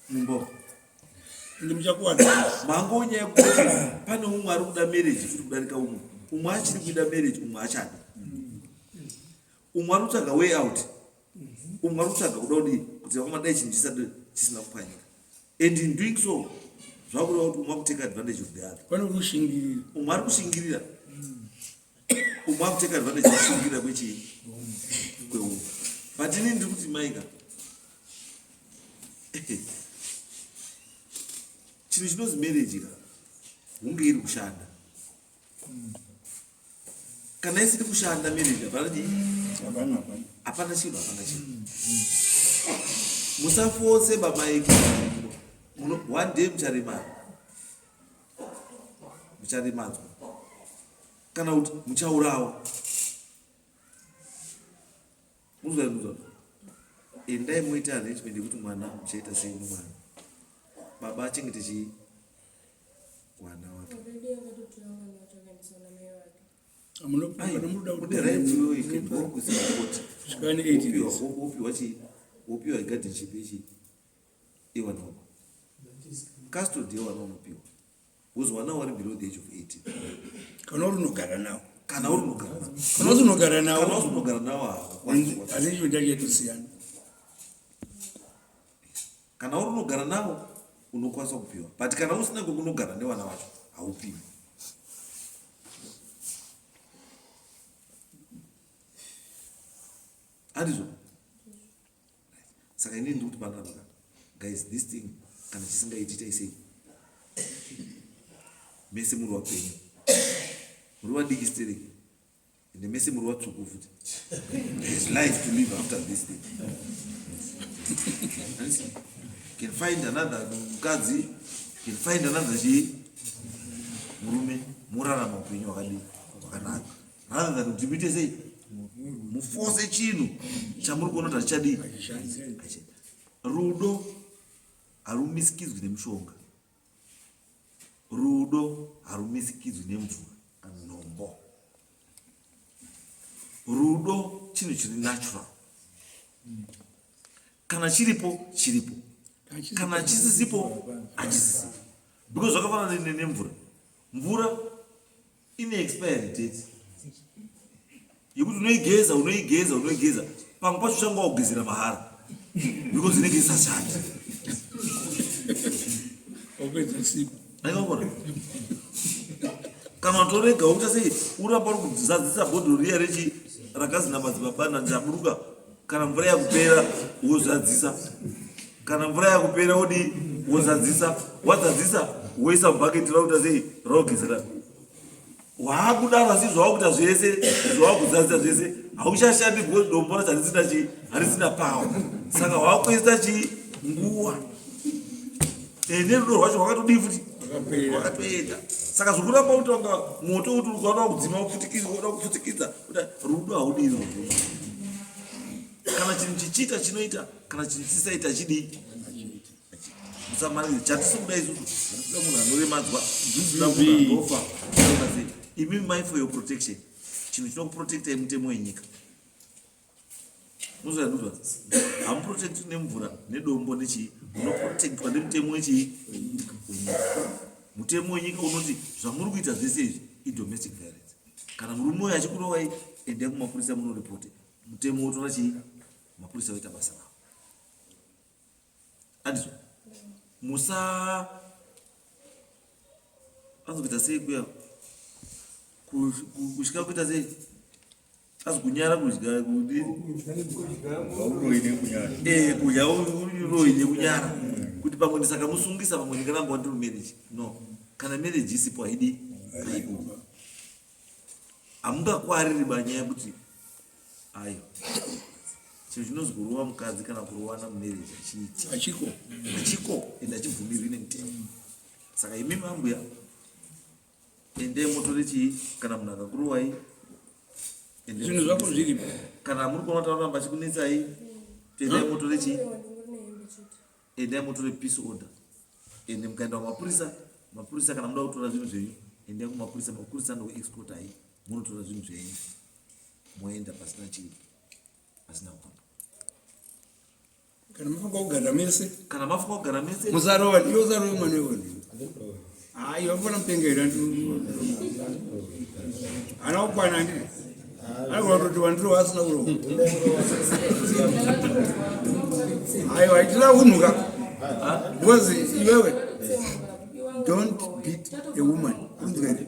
mumba umu. Ende muchakuwadza. Mangonya yekuti pane umwe ari kuda marriage futi kudarika umwe. Umwe achiri kuida marriage, umwe achada. Umwe ari kutsvaga way out. Umwe ari kutsvaga kuda kudii kuti vakomadai chinhu chisati chisina kupwanyika. And in doing so, zvakureva kuti umwe akutake advantage of the other. Pane uri kushingirira. Umwe ari kushingirira. Umwe akutake advantage yekushingirira kwechii? Kweumwe. But inini ndiri kuti maika. Chinhu chinonzi marriage ka hunge iri kushanda. Kana isiri kushanda marriage hapana chii? Hapana, hapana. Hapana chinhu, hapana chinhu. Musafose baba Muno one day mucharemara. Mucharemadzwa. Kana kuti muchaurawa. Muzwa muzwa. Endai moita arrangement yekuti mwana muchaita sei nemwana. Baba achengete chii? Mwana wake. Already akatotora mwana wacho akaendeswa namai vake. Une right iwewe you can go kucourt. Svika ne 18 years. Wopiwa chii? Wopiwa guardianship yechii? Yewana wako. Custody yewana unopiwa. Because wana wari below the age of 18. Kana uri unogara nawo. Kana uri unogara nawo. Kana uri unogara nawo. Kana uri unogara nawo haukwanisi. Arrangement yacho yatosiyana. Kana uri unogara nawo unokwanisa kupiwa. But kana usina kwekunogara nevana vacho haupiwi. Handizvo? Saka inini ndiri kuti panapa ka guys this thing kana chisingaiti itai sei? Mese muri wapenyu. Muri vadiki stereki. Ende mese muri vatsvuku futi. There is life to live after this thing. Handiti? Can find another mukadzi, can find another chii? Murume morarama upenyu hwakadii? Hwakanaka. Rather than kuti muite sei? Mufose chinhu chamuri kuona kuti hachichadii? Hachichadi. Rudo harumisikidzwi nemushonga. Rudo harumisikidzwi nemvura kana nhombo. Rudo chinhu chiri natural. Kana chiripo chiripo, kana chisisipo hachisisipo. Because zvakafanana nemvura. Mvura ine expiry date yekuti unoigeza unoigeza unoigeza, pamwe pacho uchanga wakugezera mahara because inenge isashandi. Wapedza siku. Aikaona? Kana watorega wokuita sei uramba uri kuzadzisa bhodhoro riya rechi rakazi namadzibaba nanjaburuka kana mvura yakupera wozadzisa, kana mvura yakupera wodii wozadzisa, wazadzisa woisa mubhaketi rakuita sei raugezera. Waakudaro asi zvawakuita zvese zvawakuzadzisa zvese hauchashandi because dombo racho harisina chii, harisina power. Saka wakuisa chii nguwa nerudo rwacho rwakatodii futi rwakatoenda. Saka zvokuramba kuti wanga moto kuti ukaona kudzima wopfutikidza, ukaona kupfutikidza, rudo haudii rudo. Kana chinhu chichiita chinoita, kana chinhu chisaita chidii? Musamanidza. Chatisi kuda isusu, hatisi kuda munhu anoremadzwa, hatisi kuda munhu anofa. Imi mai for your protection chinhu chinokuprotectai mutemo wenyika. Muzvanzwa hamuprotectwi nemvura nedombo nechii, munoprotectwa nemutemo wechii wenyika. Mutemo wenyika unoti zvamuri kuita zvese izvi idomestic violence. Kana murume uyo achikurovai, endai kumapurisa munoripote. Mutemo wotora chii, mapurisa oita basa ravo. Andizvo musa azokuita sei kuya kusvika kuita sei azi kunyara kudya eh, kudya uroyi nekunyara kuti pamwe ndisakamusungisa pamwe ndingaramba ndiri marriage no kana marriage isipo haidi haibudi hamungakwariri banyaya yekuti ayo chinhu chinonzi kurova mukadzi kana kurovana mumarriage achiiti achiko achiko ende achibvumirwi nemutemo saka imi mambuya Endai motore chii kana munhu akakurovai. Zvinhu zvako zviripo. Kana muri kuona kuti anoramba achikunetsai, endai motore chii? Endai motore peace order. Ende mukaenda kumapurisa, mapurisa kana muda kutora zvinhu zvenyu, endai kumapurisa, mapurisa anokuexportai, munotora zvinhu zvenyu. Moenda pasina chii? Pasina hondo. Kana mafunga kugara mese. Kana mafunga kugara mese. Musarova, iwe usarove mwana iwe. Hayi, wafana mupenga here Ana kukwana ndi. Anogona kutoti wandiro asina kurova. Aiwa, itira hunhu ka. Because iwewe don't beat a woman. Unzwa here?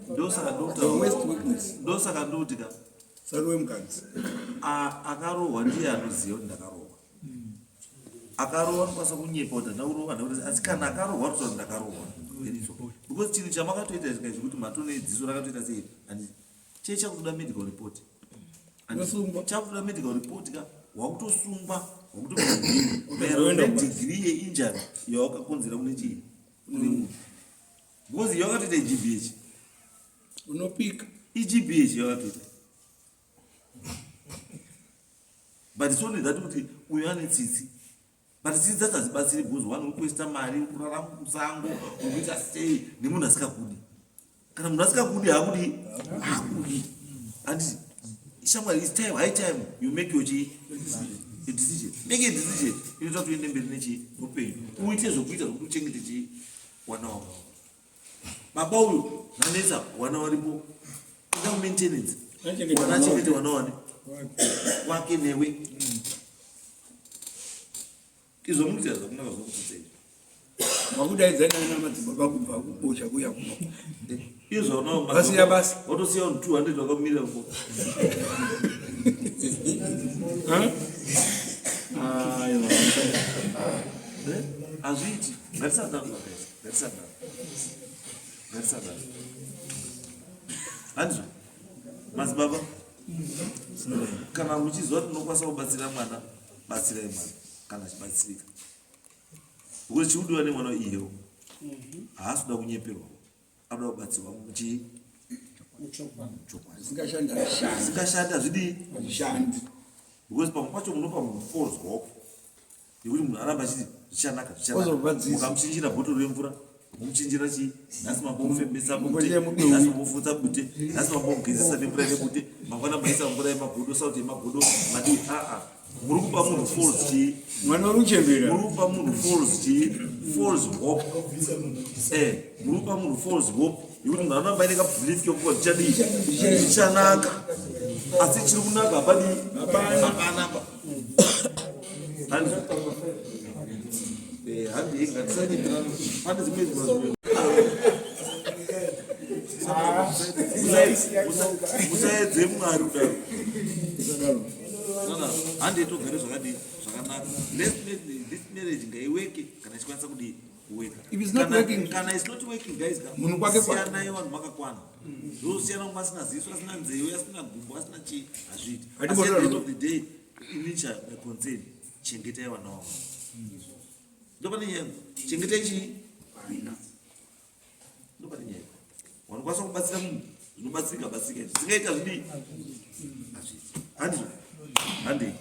Ndosaka The worst weakness. Ndosaka ndoti ka. Saruwe mukadzi. Akarohwa ndiye anoziva kuti ndakarohwa. Akarohwa anokwanisa kunyepa kuti handina kurohwa handina kurohwa asi kana akarohwa anotaura kuti ndakarohwa. Because chinhu chamakatoita zvikai zvekuti matone dziso rakatoita sei and chee chakutoda medical report. Chakutoda medical report ka wakutosungwa wakutomaererano nedegree yeinjury yawakakonzera kune chii kune munhu. Because yakatoita GBH. Unopika. IGBH yakatoita. But it's only that kuti uyo ane tsitsi. But tsitsi dzacho hadzibatsiri because one uri kuesta mari, uri kurara musango, uri kuita sei nemunhu asikakudi. Kana munhu asikakudi haakudi haakudi. Handiti shamwari it's time high time you make your chii a decision. Make a decision inoita kuti uende mberi nechii neupenyu. Uite zvokuita zvokuti uchengete chii wana wako. Baba uyu zvanetsa wana waripo enda kumaintenance wana achengete wana wani wake newe izvo mukuita zvakunaka zvakutsitsa izvo Wakudaidza nana madzibaba kubva kubosha kuya kuno. Izvo no Vasiya basa. Watosiya 200 wakamirira ko. Aiwa. Hazviiti. Ngatisadaro guys. Ngatisadaro. Ngatisadaro. Handizvo. Madzibaba. Kana muchiziva kuti munokwanisa kubatsira mwana, batsirai mwana kana achibatsirika. Because chikudiwa nemwana iyewo. Haasi kuda kunyeperwa. Anoda kubatsirwa muchii? Muchokwadi. Zvisingashandi hazvishandi. Zvisingashandi hazvidii? Hazvishandi. Because pamwe pacho munopa munhu false hope yekuti munhu aramba achiti zvichanaka zvichanaka. Mukamuchinjira bhotoro remvura, momuchinjira chii? Nhasi mambomufembesa bute, nhasi mambomufutsa bute, nhasi mambomugezesa nemvura yebute, mangwana maisa mvura yemagodo, sauti yemagodo, madii aa. Muri kupa munhu false chii? Mwana uri kuchembera. Muri kupa munhu false chii? False hope. Eh, muri kupa munhu false hope yekuti munhu anoramba aine kabelief kekuti zvichadii? Zvichanaka. Asi chiri kunaka hapadii? Hapana pa. Handizvo. Eh, handi ngatisanyepera. Pane dzimwe dzimwe musaedze Mwari kudaro. Handei togare zvakadii zvakanaka. This marriage ngaiweke kana ichikwanisa kudii kuweka. If it's not Kana- working- kana it's not working guys ka Munhu kwake kwake. siyanai vanhu makakwana. Zvosiyana umwe asina ziso asina nzeve asina gumbo asina chii hazviiti. Hati Asi at the end botoro. of the day inicha my concern chengetai vana wavo. Ndopane nyaya. Chengetai chii? Ndopane nyaya. Wanokwanisa kubatsira munhu zvinobatsirika batsirika izvi. Zvingaita zvidii? Hazviiti. Handizvo. Handei.